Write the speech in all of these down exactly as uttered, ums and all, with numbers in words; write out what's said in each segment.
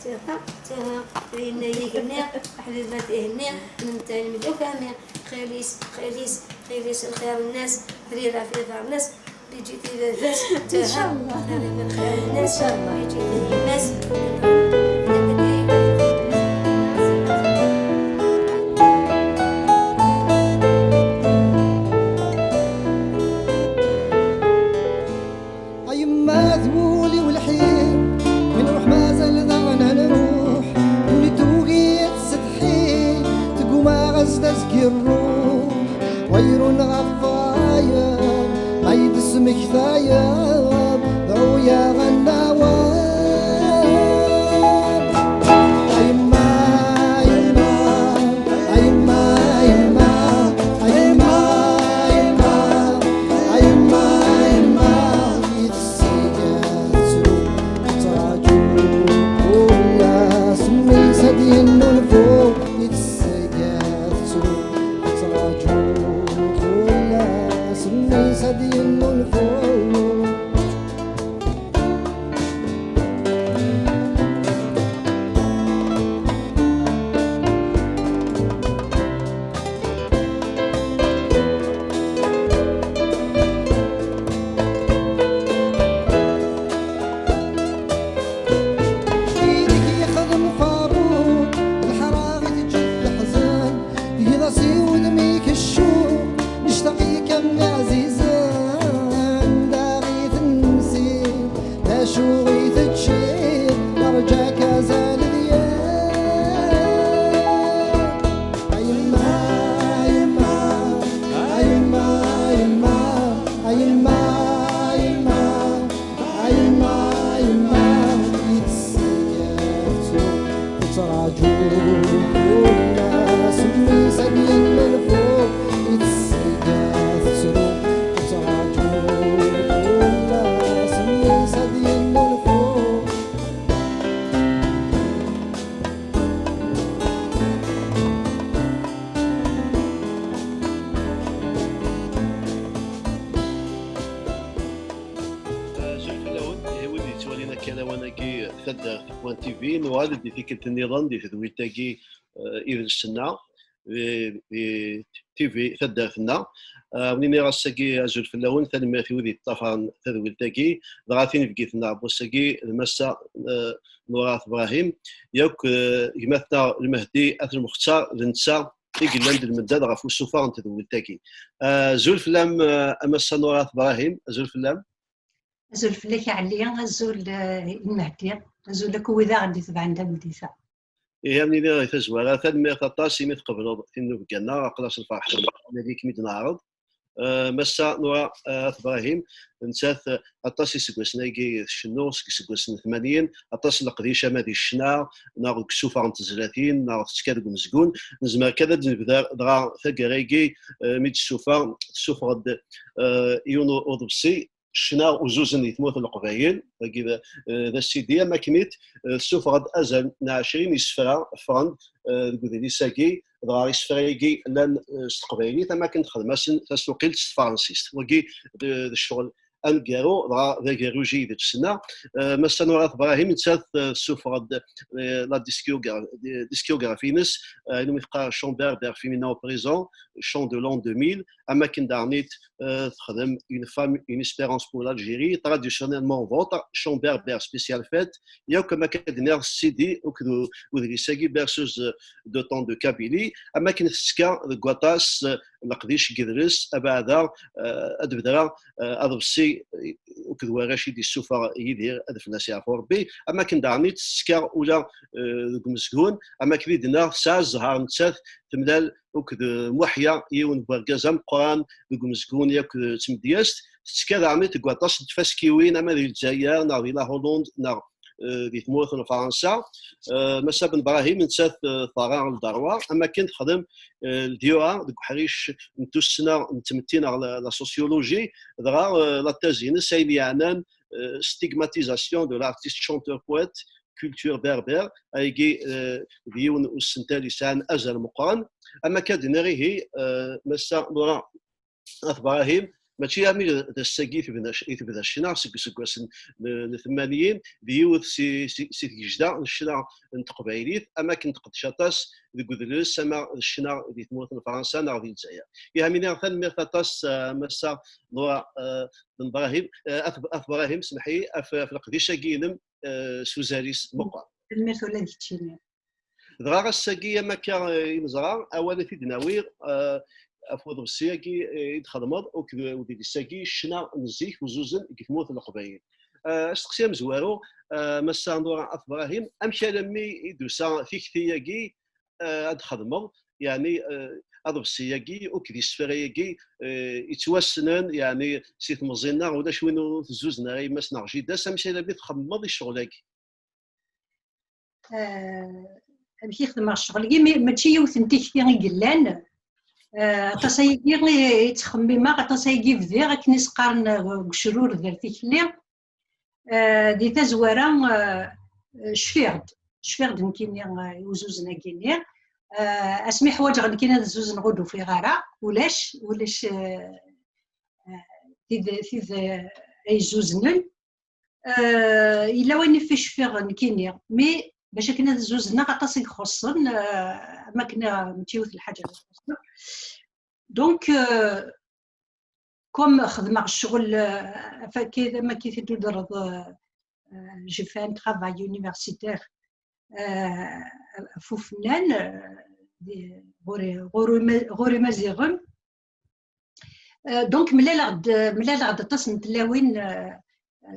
Tiɣta, tiɣta, yenna yigenni, ḥbibat ihenni, nenta lmedya ufami, xil-is, xil-is, xil-is, lxir nnas, rira fi iḍarn-is, yeǧǧi-t i baba-s, tiɣta, rira lxir nnas, yeǧǧi-t i yemma-s. A yemma d wul-iw lḥir, mi nruḥ mazal daɣen ad nruḥ, wul tugi ad tsetḥi, tegguma ɣas d azgi rruḥ, wayru neɣ ɣef wayeḍ, ay d-smektayeḍ, dɛu-yaɣ ad naweḍ. A yemma, a yemma, a yemma, a yemma, a yemma, a yemma, a yemma, a yemma, i tessiga tettru, tettraǧu kul ass, mmi-s ad yennulfu, i tessiga tettru, tettraǧu kul ass, mmi-s ad yennulfu. Ideg yexdem Faruq, leḥraɣ i teǧǧiḍ teḥzen, tgiḍ-as i wudem-ik ccuq, nectaq-ik a mmi ɛzizen, anda i temsiḍ, d acu i teččiḍ, nerǧa-k azal d yir. A yemma, a yemma, a yemma, a yemma, a yemma, a yemma, a yemma, i tessiga tettru, tettraǧu kul ass, mmi-s ad yennulfu, i tessiga tettru, tettraǧu kul ass, mmi-s ad yennulfu. Azul fell-awen, ihi wid yettwalin akka lawan-agi taddart point T V, nuɣal-d di tikkelt nniḍen di tedwilt-agi, eh, idles-nneɣ, di, di T V taddart-nneɣ. Eh, wen-iniɣ ass-agi azul fell-awen, tanemmirt i wid yeṭṭafaren tadwilt-agi, dɣa tinebgit-nneɣ n wass-agi d Massa, eh, Nura At Brahim, yakk, eh, gma-tneɣ Lmehdi At Lmextar, d netta i yellan d lmendad ɣef usuffeɣ n tedwilt-agi. Eh, azul fell-am, eh, a Massa Nura At Brahim, azul fell-am. Azul fell-ak a Ɛli, azul, eh, i Lmehdi, azul akk wid aɣ-d-itebɛen tameddit-a. Ihi, ad nini di tazwara, tanemmirt aṭas imi tqebleḍ tinnubga-nneɣ, aql-aɣ s lferḥ nadi-kem-id-neɛreḍ. Eh, Massa Nura, eh, At Brahim, nettat, eh, aṭas iseggasen-agi tcennu, seg iseggasen n tmanyin, aṭas n leqdic ama di ccna, neɣ deg usuffeɣ n tezlatin, neɣ tettka deg umezgun. Nezmer kan ad d-nebder dɣa taggara-agi, eh, mi d-tessufeɣ, tessufeɣ-d, eh, yiwen u-, uḍebsi, ccna uzuzen di tmurt n Leqbayel, wagi d, eh, d asidi, am akken-it, eh, tessufeɣ-d azal n ɛecrin isefra ffɣen, eh, deg udlis-agi, dɣa isefra-agi llan, eh, s teqbaylit, am akken texdem-asen tasuqilt s tefransist. Wagi d, d ccɣel aneggaru, dɣa d agerruj i idles-nneɣ. Eh, Massa Nura At Brahim, nettat, eh, tessufeɣ-d, eh, la discogra-, discographie-ines, eh, ayen umi teqqar Chant berbère féminin au présent, chant de l'an deux mille, am akken daɣen-it, eh, texdem Une femme, une espérance pour l'Algérie, traditionnellement vôtre, chant berbère spécial fête, yakk am akken ad d-iniɣ CD akked u-, udlis-agi, Berceuse de tant de Kabylie, am akken tettekka deg waṭas, eh, leqdic n yidles, abeɛda, eh, ad bedreɣ, eh, aḍebsi, eh, akked warrac i d-yessufeɣ Yidir, ad fell-as yeɛfu Rebbi, am akken daɣen i tettekka ula, eh, deg umezgun, am akken i d-nniɣ, tesɛa zzher nettat, temlal akked, eh, Muḥya, yiwen n wergaz ameqqran deg umezgun yakk d tmedyazt, tettekka daɣen deg waṭas n tfaskiwin, ama di Lezzayer, neɣ di la Hollande, neɣ, eh, di tmurt n Fransa. Eh, Massa Ben Brahim, nettat, eh, terra lderwa, am akken texdem, eh, le D E A deg uḥric n tussna n tmetti neɣ la, la sociologie, dɣa, eh, la thèse-ines ayen yeɛnan, eh, stigmatisation de l'artiste chanteur poète, culture berbère, ayagi, eh, d yiwen n usentel yesɛan azal meqqren. Am akka d-nniɣ ihi, eh, Massa Nura At Brahim, Mačči armi d ass-agi i tebda, i tebda ccna, seg useggas n, n, n tmanyin, d yiwet si, si, si tgejda n ccna n teqbaylit, am akken tqeddec aṭas deg udles, ama d ccna di tmurt n Fransa neɣ di Lezzayer. Iha mini, tanemmirt aṭas, eh, a Massa Nura, eh, Ben Brahim, eh, At, At Brahim, semmeḥ-iyi, ɣef, ɣef leqdic-agi-inem, eh, s uzal-is meqqer. Tanemmirt ula d keččini. Dɣa ass-agi, am akka, eh, i neẓra, awal i t-id-nawi, eh, ɣef uḍebsi-agi, eh, i d-txedmeḍ, akked udlis-agi, ccna n zik, uzuzen deg tmurt n Leqbayel. Eh, asteqsi amezwaru, eh, Massa Nura At Brahim, amek alammi i d-tusa tikti-agi, eh, ad txedmeḍ, yeɛni, eh, aḍebsi-agi, akked isefra-agi, eh, yettwassnen, yeɛni, si temẓi-nneɣ, ulac win ur tezzuzen ara yemma-s neɣ jida-s, amek alammi txemmeḍ i ccɣel-agi? Eh, amek i xedmeɣ ccɣel-agi, mi, mačči yiwet n tikti i yellan. Eh, aṭas ayagi i, i ttxemmimeɣ, aṭas ayagi bdiɣ, akken i s-qqaren, eh, deg ucrur d ar tikli. Eh, di tazwara, eh, cfiɣ-d, cfiɣ-d nekkini, eh, i uzuzen-agi-nni. Eh, asmi ḥwaǧeɣ nekkini ad zuzneɣ ur d-ufiɣ ara, ulac, ulac, eh, eh, tid, tid, eh, ay zuznen. Eh, yella wayen i fi cfiɣ nekkini, mi bac akken ad zuzneɣ aṭas i ixuṣṣen, eh, am akken, eh, mačči yiwet lḥaǧa i ixuṣṣen. Donc, eh, comme xedmeɣ ccɣel, eh, am akken i d-tedreḍ, eh, eh, j'ai fait un travail universitaire, eh, ɣef ufennan, eh, di, ɣur, ɣur, ɣur Imaziɣen. Eh, donc, mlaleɣ-d, mlaleɣ-d aṭas n tlawin, eh,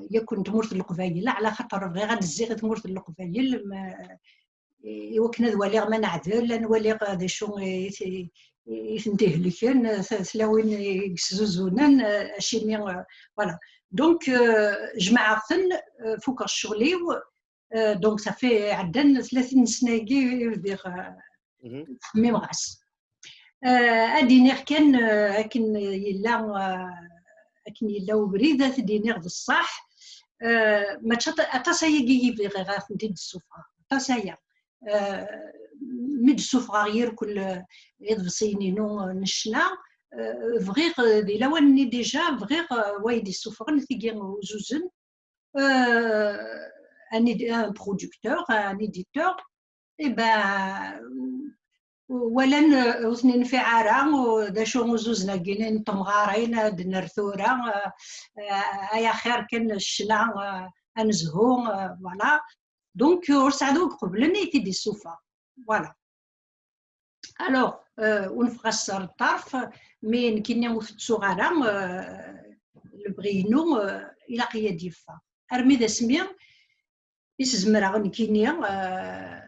yakk n tmurt n Leqbayel, ɛla xaṭer bɣiɣ ad zziɣ i tmurt n Leqbayel, ma, i wakken ad waliɣ ma neɛdel, ad waliɣ d acu i t-, i tent-ihelken, t-, tlawin i yeszuzunen, eh, acimi, eh, voilà. Donc, eh, jemɛeɣ-ten, eh, fukeɣ ccɣel-iw, eh, donc ça fait ɛeddan tlatin n ssna-agi i bdiɣ, eh, Mhm. Xemmimeɣ-as. Eh, ad d-iniɣ kan, eh, akken yella, eh, akken yella ubrid, ad t-id-iniɣ d ṣṣeḥ. Eh, mačči aṭ-, aṭas ayagi i bɣiɣ ad tent-id-ssufɣeɣ. Aṭas aya. Eh, mi d-ssufɣeɣ yirkel, eh, iḍebsiyen-inu, eh, n ccna, eh, bɣiɣ, eh, di lawan-nni déjà, bɣiɣ, eh, wa i d-issufɣen tigi uzuzen, eh, un édi-, un producteur, un éditeur, eh ben, walan, eh, ur ten-infiɛ ara, u-, d acu uzuzen-agi n temɣarin, ad d-nerr tura, eh, eh, ay axir kan ccna, eh, ad nezhu, eh, voilà. Donc, ur sɛiɣ ur qeblen i t-id-issufeɣ. Voilà. Alors, euh, ur neffeɣ ass ar ṭṭerf, mi nekkini ur t-ttuɣ ara, euh, lebɣi-inu, euh, ilaq-iyi ad d-yeffeɣ. Armi d asmi i s-zemreɣ nekkini, euh,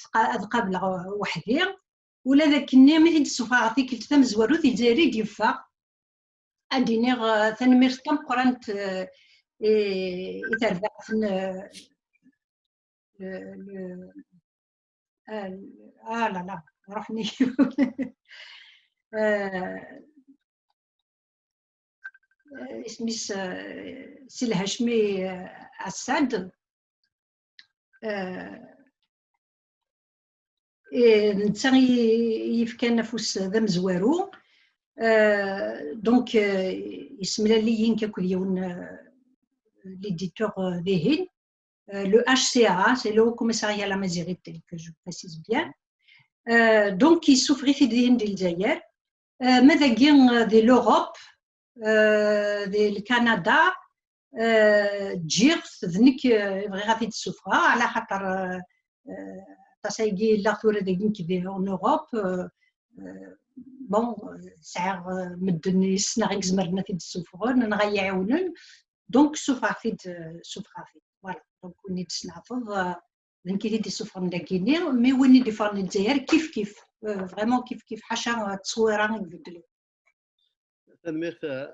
tqa-, ad qableɣ weḥd-i, ula d akkenni mi t-id-ssufɣeɣ tikkelt tamezwarut, di Lezzayer i d-yeffeɣ. Ad d-iniɣ, eh, tanemmirt tameqqrant, eh, i, i terbaɛt n, eh, le, le, ah, ah là là, ruḥen-iyi. Eh, isem-is, eh, Si Lhacmi, eh, Assad. Eh, eh, netta i, i yefkan afus d amezwaru. Eh, donc, eh, yessemlal-iyi nekk akked yiwen, eh, l'éditeur, eh, dihin. Eh, le H C A, c'est le Haut Commissariat à la Maziérité, que je précise bien. Eh, donc, yessufeɣ-it-id dihin di Lezzayer. Eh, ma dagi, eh, di l'Europe, eh, di Lkanada, eh, ǧǧiɣ-t d nekk, eh, i bɣiɣ ad t-id-ssufɣeɣ, ala xaṭer, eh, eh, aṭas ayagi yella tura dagi nekk di, en Europe, eh, eh, bon, eh, sɛiɣ, eh, medden i ssneɣ i izemren ad t-id-ssufɣen, neɣ ad yi-ɛiwnen, donc ssufɣeɣ-t-id, eh, ssufɣeɣ-t-id. Voilà, donc win i d-tesneɛteḍ, eh, d nekk i t-id-issufɣen dagini, mi win i d-iffɣen di Lezzayer, kif kif, eh, vraiment kif kif, ḥaca, eh, tteswira i ibeddlen. Tanemmirt, eh,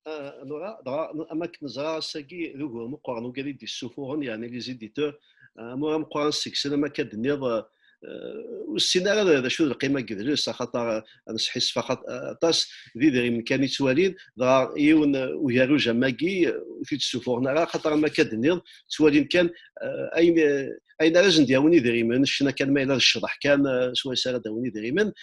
eh, Nura, dɣa, am akken neẓra ass-agi d ugur meqqren, ugar i d-issufuɣen, yeɛni les éditeurs, eh, amur ameqqran seg-sen, am akka d-tenniḍ, eh, eh, ur ssin ara d, d acu d lqima n yedles, axaṭer, eh, ad nesḥissef axaṭ-, eh, aṭas d idrimen kan i ttwalin, dɣa yiwen, eh, ugerruj am wagi, eh, ur t-id-ssufuɣen ara, axaṭer am akka d-tenniḍ, ttwalin kan, eh, ayen, eh, ayen ara sen-d-yawin idrimen, ccna kan ma yella d ccḍeḥ kan, eh, swayes ara d-awin idrimen.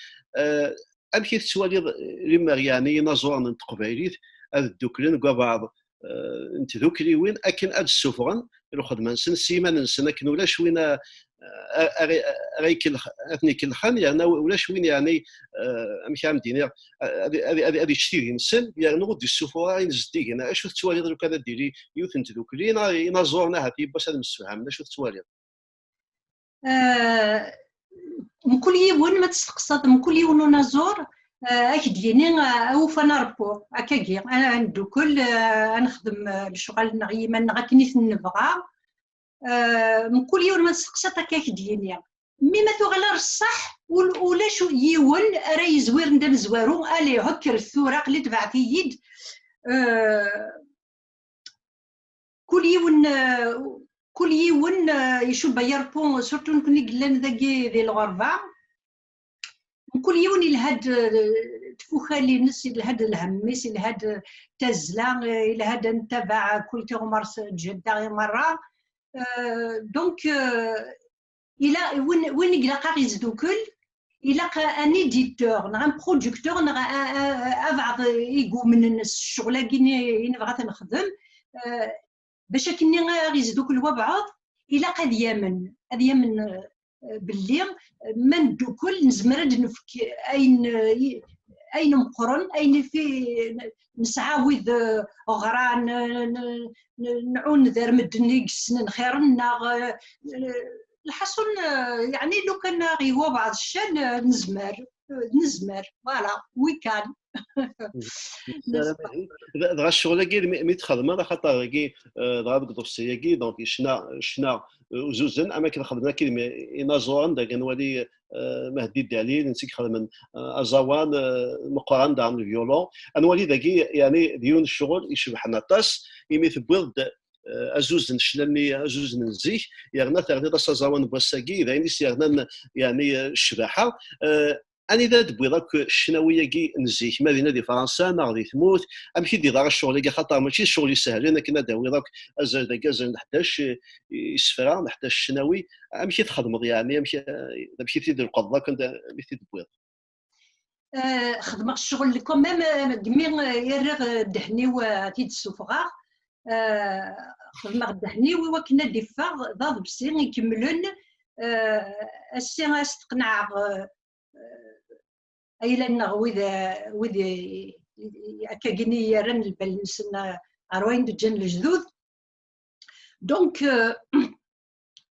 Eh, amek i tettwaliḍ, eh, limer yeɛni inaẓuren n teqbaylit, ad dduklen deg wabaɛḍ, eh, n tdukliwin akken ad ssufɣen lxedma-nsen s yiman-nsen, akken ulac win a, a, a, ara ikelx-, ad ten-ikellxen, yerna ulac win, yeɛni, eh, amek ara m-d-iniɣ, ad, ad, ad, ad yečč tidi-nsen, yerna ur d-issufuɣ ara ayen zeddigen. Acu tettwaliḍ lukan ad d-tili yiwet n tdukli, neɣ inaẓuren ahat yiwwas ad msefhamen? Acu tettwaliḍ? Eh, mkul yiwen ma testeqsaḍ mkul yiwen unaẓur, eh, ad k-d-yini, eh, awufan aṛebbu akkagi, eh, ad neddukel, eh, ad nexdem, eh, lecɣal-nneɣ yiman-nneɣ akken i ten-nebɣa. Eh, mkul yiwen ma testeqsaḍ akka ad k-d-yini. Mi ma tuɣal ar ṣṣeḥ, ul-, ulac yiwen ara yezwiren d amezwaru, allez, kkret tura, aql-i tebɛet-iyi-d. Eh, kul yiwen, eh, kul yiwen, eh, icuba yarpu, surtout nekni yellan dagi di lɣerba. Kul yiwen ilha-d, eh, tfukal-ines, ilha-d lhemm-is, ilha-d tazzla, eh, ilha-d ad nettabaɛ kul tiɣmert n tjadda i merra. Eh, donc, eh, ila, win, win i ilaq ad ɣ-isdukel, ilaq un éditeur, neɣ un producteur, neɣ a, a, a, abeɛḍ i yumnen s ccɣel-agi i, i nebɣa ad t-nexdem, eh, bac akken-nni ad ɣ-isdukel wabeɛḍ, ilaq ad yamen, ad yamen, eh, belli, eh, ma neddukel nezmer ad d-nefk ayen, eh, i-, ayen meqqren, ayen i fi-, nesɛa wid, eh, ɣran, eh, n-, n-, nɛunder medden i yessnen xir-nneɣ, eh, eh, lḥaṣun, eh, yeɛni lukan aɣ-iwabeɛ ccan, eh, nezmer, eh, nezmer, voilà, we can. Dɣa ccɣel-agi mi, mi txedmeḍ, axaṭer dagi, eh, dɣa deg uḍebsi-agi, donc ccna, ccna, eh, uzuzen, am akken xedmen akid mi, inaẓuren, dagi ad nwali, eh, Mehdi Dalil, netta i ixedmen, eh, aẓawan, eh, meqqran daɣen, le violon. Ad nwali dagi, yeɛni, d yiwen n ccɣel icebḥen aṭas, imi tewwiḍ-d, eh, azuzen, ccna-nni, azuzen n zik, yerna terniḍ-as aẓawan n wass-agi, d ayen i s-yernan, yeɛni, eh, ccbaḥa. Eh, anida ara d-tewwiḍ akk ccnawi-agi n zik, ma dinna di Fransa neɣ di tmurt? Amek i d-iḍerru ccɣel-agi? Axaṭer mačči d ccɣel isehlen akken ad d-tawiḍ akk azal dagi, azal n ḥdac, eh, isefra, n ḥdac ccnawi. Amek i txedmeḍ, yeɛni? Amek, eh, amek i t-id-tleqḍeḍ akk, anda, amek i t-id-tewwiḍ? Eh, xedmeɣ ccɣel quand même, eh, deg mi, eh, i rriɣ, eh, ddehn-iw, eh, ad t-id-ssufɣeɣ. Eh, xedmeɣ ddehn-iw i wakken ad d-iffeɣ d aḍebsi ikemlen, eh, ass-a ad s-t-qenɛeɣ, eh, eh, ayla-nneɣ wid, eh, wid, eh, akkagini yerran lbal-nsen, eh, ɣer wayen d-ǧǧan lejdud. Donc, euh,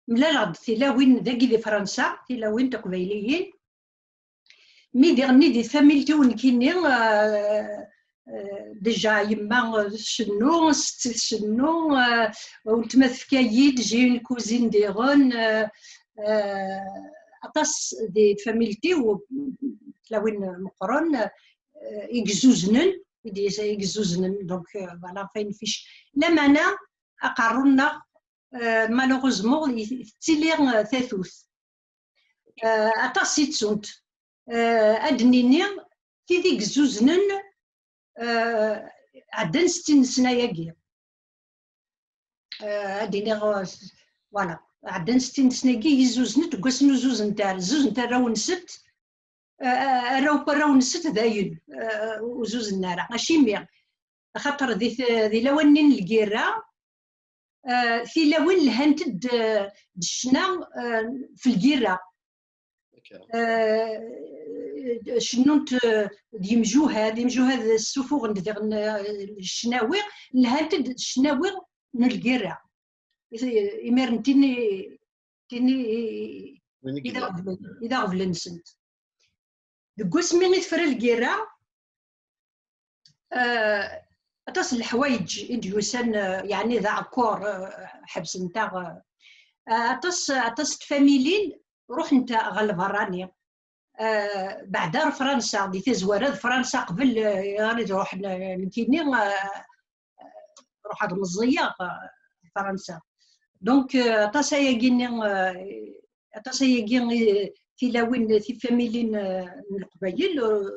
mlaleɣ-d tilawin dagi di Fransa, tilawin tiqbayliyin. Mi diɣenni di tfamilt-iw nekkini, euh, euh, déjà yemma, euh, tcennu, setti tcennu, euh, weltma tefka-yi-d, j'ai une cousine diɣen, euh, euh, aṭas di tfamilt-iw, tilawin meqqren, euh, i yezzuznen, i d-, i yezzuznen, donc, euh, voilà, fayen fic. Lameɛna, aqerru-nneɣ, euh, malheureusement, i-, tettili, euh, tatut. Euh, aṭas i ttunt. Euh, ad d-nini, tid i yezzuznen, euh, ɛeddan settin n ssna-agi. Euh, ad d-iniɣ, euh, voilà, ɛeddan settin n ssna-agi, i yezzuznen deg wass n uzuzen n tar-, zzuzen arraw-nsent, euh, arraw n warraw-nsent dayen, euh, ur zuzen ara. Acimi? Axaṭer di t-, di lawan-nni n lgirra, eh, tilawin lhant-d, eh, d ccna, eh, f lgirra. Eh, cennunt, eh, d yimjuhad, imjuhad ssufuɣen-d diɣen, eh, ccnawi, lhant-d d ccnawi n lgirra. Imiren tini, tini i, i d aɣbel-, i d aɣbel-nsent. Deg wasmi i tefra lgirra, eh, aṭas n leḥwayeǧ i d-yusan, eh, yeɛni d aɛekkur, eh, ḥebsent-aɣ, eh, aṭas, aṭas n tfamilin ruḥent ɣer lberrani. Eh, beɛda ar Fransa, di tazwara d Fransa qbel, eh, ara d-ruḥen, eh, nekkini, eh, ruḥ ad meẓẓiyeɣ, eh, Fransa. Donc, eh, aṭas ayagi-nni, eh, aṭas ayagi, eh, tilawin, tifamilin, eh, n Leqbayel, eh,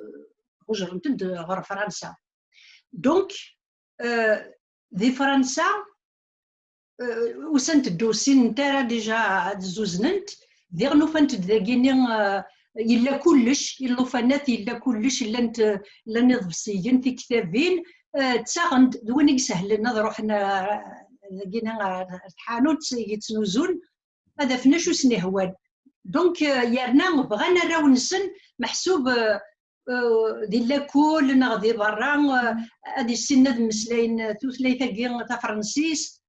hujrent-d ɣer Fransa. Donc, eh, di Fransa, eh, usant-d ur ssinent ara déjà ad zzuznent, diɣen ufant-d dagini, eh, yella kullec, i llufanat yella kullec, llant, llan iḍebsiyen, tiktabin, eh, ttaɣen-d, d win i isehlen ad ruḥen, eh, dagini, eh, ar tḥanut i yettnuzun, ad afen acu sen-ihwan. Donc, eh, yerna bɣan arraw-nsen, meḥsub, eh, eh, di lakul neɣ di berra, eh, ad issinen ad mmeslayen tutlayt-agi tafransist,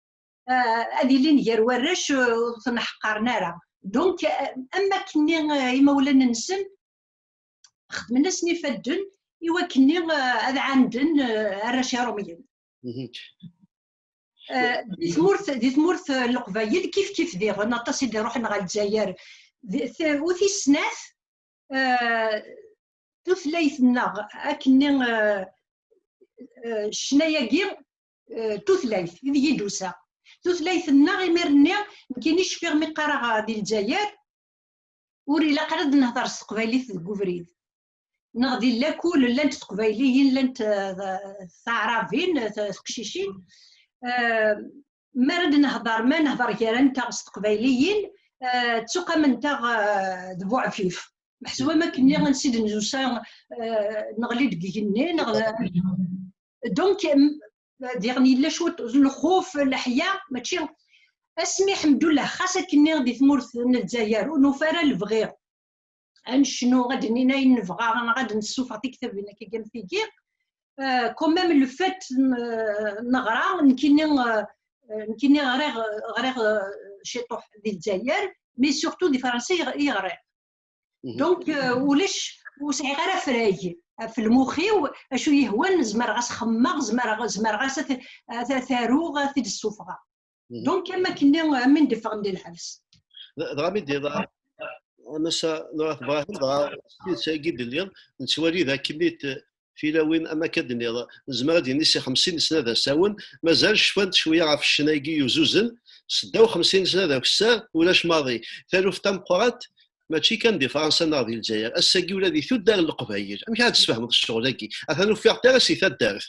eh, ad ilin gar warrac, eh, ur ten-ḥeqqaren ara. Donc, eh, am wakken-nni, eh, imawlan-nsen xedmen-asen ifadden i wakken-nni, eh, ad ɛanden, eh, arrac iṛumyen. Eh, di tmurt, di tmurt, eh, n Leqbayel, kif kif diɣen, aṭas i d-iṛuḥen ɣer Lezzayer. Di, t-, u tis snat, eh, tutlayt-nneɣ, akken-nni, eh, eh, ccna-agi, eh, tutlayt, ideg i d-usa. Tutlayt-nneɣ imir-nni, nekkini cfiɣ mi qqareɣ, eh, di Lezzayer, ur ilaq ara ad nehder s teqbaylit deg ubrid. Neɣ di lakul llant teqbayliyin, llant, eh, taɛrabin, eh, teqcicin. Eh, mi ara d-nehder, ma nehder gar-nteɣ s teqbayliyin, eh, ttuqament-aɣ, eh, d buɛfif. Meḥsub am akken-nni ansi d-nzusa, eh, neɣli deg igenni, neɣ d-, donc, em, diɣen yella cwiṭ lxuf, leḥya, mačči, asmi, ḥemdullah, xas akken-nni di tmurt n Lezzayer, ur nufi ara lebɣi ad necnu, ad d-nini ayen nebɣa, neɣ ad d-nessufeɣ tiktabin akka am tigi. Euh, quand même, le fait n-, neɣra, nekkini, euh, nekkini ɣriɣ, ɣriɣ, euh, ciṭuḥ di Lezzayer, mais surtout di Fransa i ɣ-, i ɣriɣ. Donc, euh, ulac, ur sɛiɣ ara afrag ɣef lmux-iw, acu yehwan, zemreɣ ad s-xemmeɣ, zemreɣ, zemreɣ ad t-, ad t-, ad t-aruɣ, ad t-id-ssufɣeɣ. Donc, am akken-nni, am win d-iffɣen di lḥebs. Dɣa mi d-iḍa, a Massa Nurat Brahim, dɣa s tidet-agi d-telliḍ, nettwali d akken-nni tilawin, am akka d-tenniḍ, nezmer ad d-nini si xemsin sna d asawen, mazal cfant cwiya ɣef ccna-agi yuzuzen, seddaw xemsin sna d akessar, ulac maḍi. Taluft tameqqrant, mačči kan di Fransa neɣ di Lezzayer. Ass-agi ula di tuddar n Leqbayel. Amek ara d-tesfehmeḍ ccɣel-agi? Atan ufiɣ-t ara si taddart.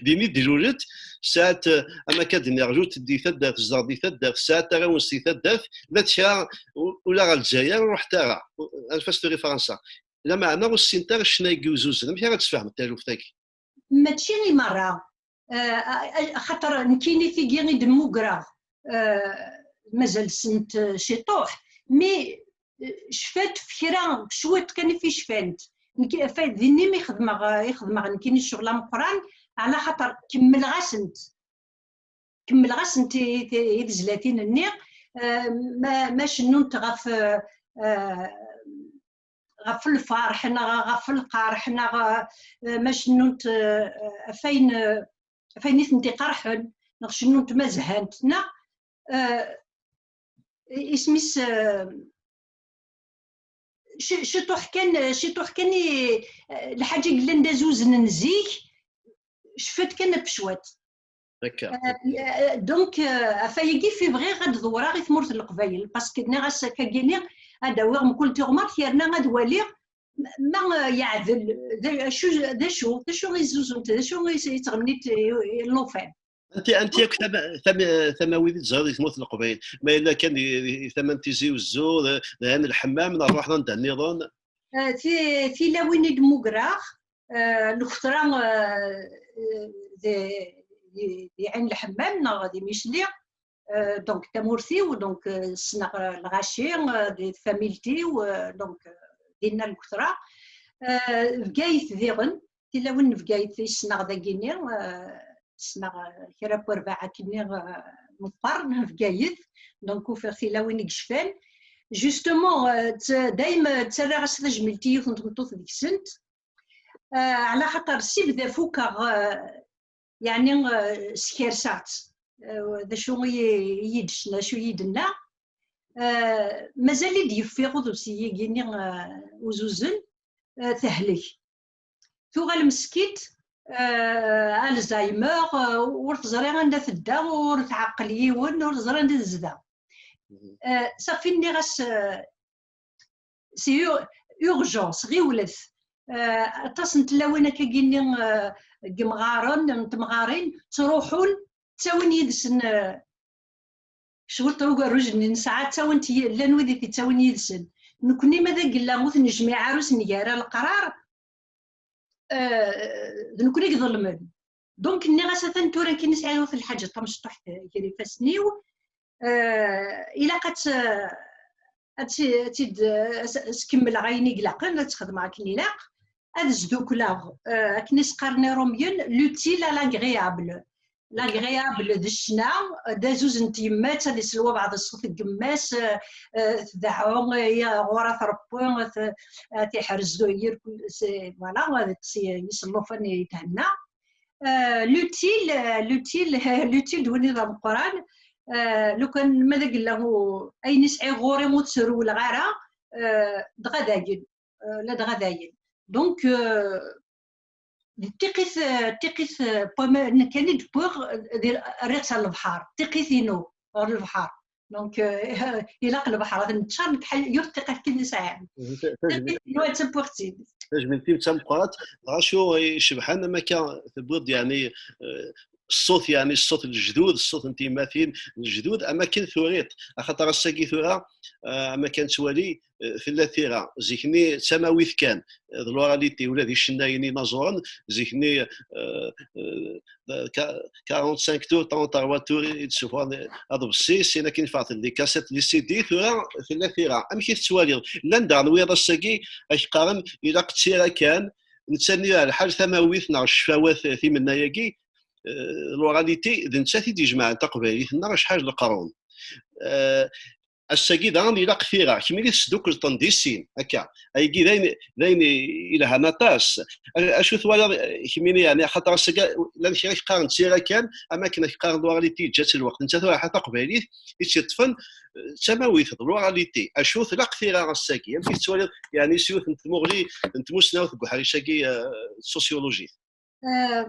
Din i d-ilul-d, tesɛa-t, eh, am akka d-nniɣ, ilut di taddart, tezdeɣ di taddart, tesɛa-t arraw-nnes di taddart, la tekra u-, ula ɣer Lezzayer ur ruḥet ara. Anef-as tura i Fransa. Lameɛna ur ssint ara ccna-agi uzuzen. Amek ara d-tesfehmeḍ taluft-agi? Mačči i merra. Eh, a-, a-, axaṭer nekkini tigi i d-mmugreɣ, eh, mazal sent, eh, ciṭuḥ, mi, eh, cfant f kra, cwiṭ kan i fi cfant. Nekk, fa-, dinni mi xedmeɣ, eh, i xedmeɣ nekkini ccɣel ameqqran, ɛla xaṭer kemmleɣ-asent. Kemmleɣ-asent i, i, i tezlatin-nni, eh, ma, ma cennunt ɣef, eh, eh, ɣef lferḥ neɣ ɣef lqerḥ neɣ, eh, ma cennunt, eh, ɣef wayen, eh, ɣef wayen i tent-iqerḥen, neɣ cennunt ma zhant, neɣ, eh, isem-is, eh, ci-, ciṭuḥ kan, ciṭuḥ kan i, eh, lḥaǧa i yellan d azuznen zik, cfant kan ɣef cwiṭ. Akka. Euh, euh, donc, euh, ɣef wayagi i bɣiɣ ad d-ḍewreɣ i tmurt n Leqbayel, parce que nniɣ-as akkagi-nni ad awiɣ mkul tiɣmert yerna ad waliɣ ma, ma, euh, yeɛdel, d acu, d acu, d acu i zzuzunt, d acu i s-, i ttɣennint i, i llufan. Anti, anti akk tama-, tama-, tamawin i teẓriḍ di tmurt n Leqbayel? Ma yella kan di, di tama n Tizi Uzzu, d, d Ɛin Lḥemmam, neɣ ruḥ anda nniḍen? Euh, ti-, tilawin i d-mmugreɣ, euh, lketra, euh, euh, di, di, di Ɛin Lḥemmam neɣ di Micli, euh, donc tamurt-iw, donc, euh, ssneɣ, euh, lɣaci, euh, di tfamilt-iw, euh, donc, euh, dinna lketra. Euh, Bgayet diɣen, tilawin n Bgayet i ssneɣ dagini, euh, ssneɣ, euh, kra n werbaɛ akkenni, euh, meqqar n Bgayet, donc ufiɣ tilawin i yecfan. Justement, euh, tt-, dayem, euh, ttarraɣ-as tajmilt i yiwet n tmeṭṭut deg-sent, eh, ɛla xaṭer sibda fukeɣ, eh, yeɛni, eh, skerseɣ-tt. Eh, d acu i, i yi-d-, d acu i yi-d-tenna? Eh, mazal-iyi-d yeffiɣ uḍebsi-yagi-nni, eh, uzuzen, eh, tehlek. Tuɣal meskint, eh, Alzheimer, eh, ur teẓri anda tedda, ur tɛeqqel yiwen, ur teẓri anda tezdeɣ. Eh, safi nniɣ-as, eh, c'est ur-, urgence, ɣiwlet. Eh, aṭas n tlawin akkagi-nni, eh, n yemɣaren, n temɣarin, ttruḥun, ttawin yid-sen, eh, cwiṭ n ugerruj-nni nesɛa, ttawin-t yi-, llan wid i t-ittawin yid-sen. Nekni ma d agella ur t-nejmiɛ ara, ur s-nga ara leqrar, eh, d nekni i iḍelmen. Donc, nniɣ-as atan tura kan sɛiɣ yiwet n lḥaǧa tamecṭuḥt gar ifassen-iw. Eh, ilaq ad tt-, ad tt-, ad tt-id-, as-, as-kemmleɣ ayen i ilaqen, ad tt-xedmeɣ akken ilaq. Ad sdukleɣ, eh, akken i s-qqaren Iṛumyen, l'utile à l'agréable. L'agréable d ccna, d azuz n tyemmat, ad isel wabɛaḍ ṣṣut n yemma-s, eh, eh, tdeɛɛu, eh, ɣur-a tṛewwu, eh, t-, eh, tiḥrez, yir kul, c'est, voilà, ad iṭṭes yis llufan yethenna. Eh, l'utile, eh, l'utile, l'utile d win i d ameqqran. Eh, lukan ma d agella u-, ayen i sɛiɣ ɣur-i ur tt-rewleɣ ara, eh, dɣa dayen, eh, la dɣa dayen. Donc, eh, d tiqit, eh, tiqit, eh, n waman kan i d-wwiɣ, eh, di, rriɣ-tt ɣer lebḥer, tiqit-inu ɣer lebḥer. Donc, eh, ilaq lebḥer ad neččar, nekk ḥal-, yiwet tiqit kan i sɛiɣ. Tiqit-inu ad tt-wwiɣ-tt-id. Tajmilt-im d tameqqrant, dɣa acu icebḥen am akka tewwiḍ, yeɛni, eh, ṣṣut, yeɛni ṣṣut n lejdud, ṣṣut n tyemmatin n lejdud, am akken turiḍ, axaṭer ass-agi tura, eh, am akka nettwali, eh, tella tira, zik-nni d tamawit kan, eh, d l'oralité, ula d icennayen inaẓuren, zik-nni, eh, eh, ka-, quarante-cinq tours, trente-trois tours i d-ssuffɣen aḍebsi, sin akin ffɣen les cassettes, les C D, tura tella tira. Amek i tettwaliḍ? Llan daɣen wiyaḍ ass-agi ak-qqaren ilaq d tira kan, netta-nni ar lḥal tamawit neɣ ccfawat timenna-agi, eh, l'oralité, d nettat i d-ijemɛen taqbaylit-nneɣ acḥal n leqrun. Eh, ass-agi daɣen ilaq tira, kemmini tesdukleḍ-ten di sin, akka. Ayagi d ayen, d ayen ilhan aṭas. A-, acu twalaḍ, eh, kemmini, yeɛni, axaṭer ass-agi llan kra i k-qqaren d tira kan, am akken ak-qqaren l'oralité yeǧǧa-tt lweqt. Netta tura ḥa taqbaylit i tt-yeṭṭfen, eh, d tamawit, d l'oralité. Acu tlaq tira ass-agi? Amek i tettwaliḍ, yeɛni, s yiwet n tmuɣli n tmusnawt deg uḥric-agi, eh, d sociologie? Eh,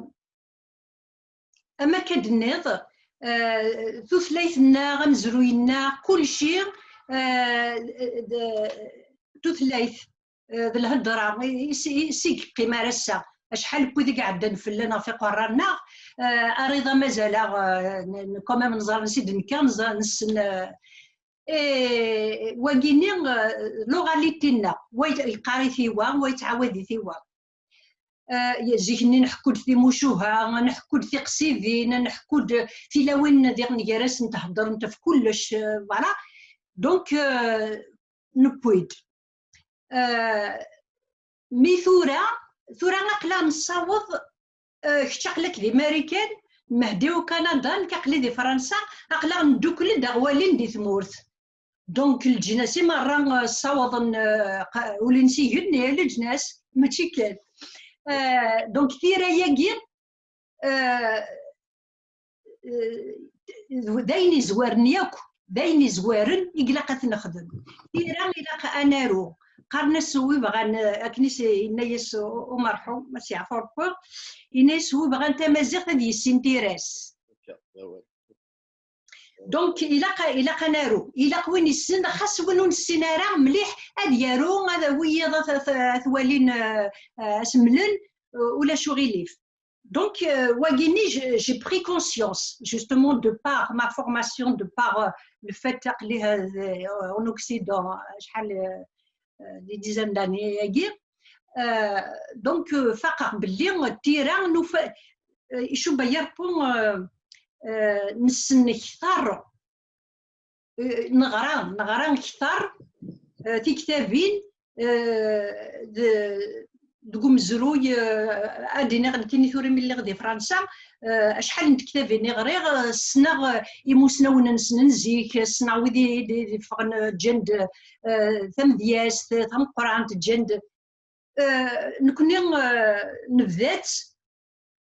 am akka d-tenniḍ, eh, tutlayt-nneɣ, amezruy-nneɣ, kulci, eh, d, tutlayt, eh, d lhedra, i, i, i, si yeqqim ar ass-a. Acḥal n wid i iɛeddan fell-aneɣ ɣef iqerra-nneɣ, eh, ar iḍ-a mazal-aɣ, eh, n-, n-, quand même neẓra, nsi d-nekka, neẓra, nessen, eh, eh, wagi-nni, eh, l'oralité-nneɣ, wa yeqqar-it i wa, wa yettɛawad-it i wa. Eh, zik-nni nḥekku-d timucuha, nḥekku-d tiqsibin, nḥekku-d tilawin diɣen gar-asent heddrent ɣef kullec, eh, voilà. Donc, eh, newwi-d. Eh, mi tura, tura aql-aɣ nessaweḍ, eh, kečč aql-ak di Marikan, Mehdi u Kanada, nekk aql-i di Fransa, aql-aɣ neddukel-d ad ɣ-walin di tmurt. Donc, leǧnas i merra, eh, ssawḍen, eh, qa-, ul-nsen igenni, leǧnas, mačči kan. Eh, donc, tira-agi, eh, eh, d ayen izwaren yakk, d ayen izwaren i ilaq ad t-nexdem. Tira ilaq ad naru. Qqaren-as wi bɣan, eh, akken i s-, yenna-yas u-, umerḥum, ma s-yeɛfu Rebbi, yenna-yas wi bɣan tamaziɣt ad yissin tira-s. Donc, ilaq, ilaq ad naru. Ilaq win issen, xas win ur nessin ara mliḥ, ad yaru, ad wiyiḍ ad, ad, ad t-walin, eh, eh, ad s-mlen, eh, ulac uɣilif. Donc, euh, wagini, j'ai, j'ai pris conscience, justement, de par ma formation, de par, euh, le fait aql-i, euh, en Occident, euh, acḥal, euh, euh, des dizaines d'années-agi. Euh, donc, euh, faqeɣ belli, euh, tira, nufa, euh, icuba yarpu, euh, euh, nessen kter, eh, neɣra, neɣra kter, eh, tiktabin, eh, d-, deg umezruy, eh, ad d-iniɣ nekkini tura mi lliɣ di Fransa, eh, acḥal n tektabin i ɣriɣ, eh, ssneɣ, eh, imusnawen-nsen n zik, ssneɣ wid i, i, i d-iffɣen, eh, ǧǧan-d, eh, tamedyazt tameqqrant, ǧǧan-d, eh, nekkni, eh, nebda-tt,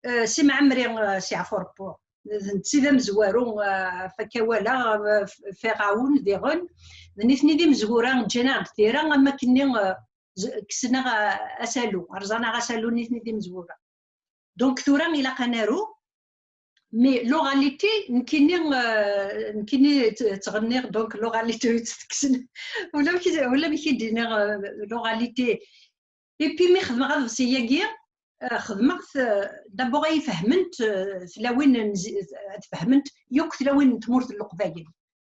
eh, Si Mɛemmri, eh, Si Ɛfurpu. D netta i d amezwaru, eh, ɣef akka walaɣ, eh, f-, Firaun diɣen. D nitni d imezwura, ǧǧan-aɣ-d tira, am akkenni, eh, z-, kksen-aɣ, eh, asalu, rẓan-aɣ asalu, nitni d imezwura. Donc tura ilaq ad naru, mais l'oralité, nekkini, eh, nekkini tt-, ttɣenniɣ, donc l'oralité ur tt-tekksen. Ulamek, ulamek i d-iniɣ, eh, l'oralité. Et puis mi xedmeɣ aḍebsi-agi, eh, xedmeɣ-t, eh, d'abord ay fehment, eh, tlawin n zi-, ad fehment yakk tlawin n tmurt n Leqbayel.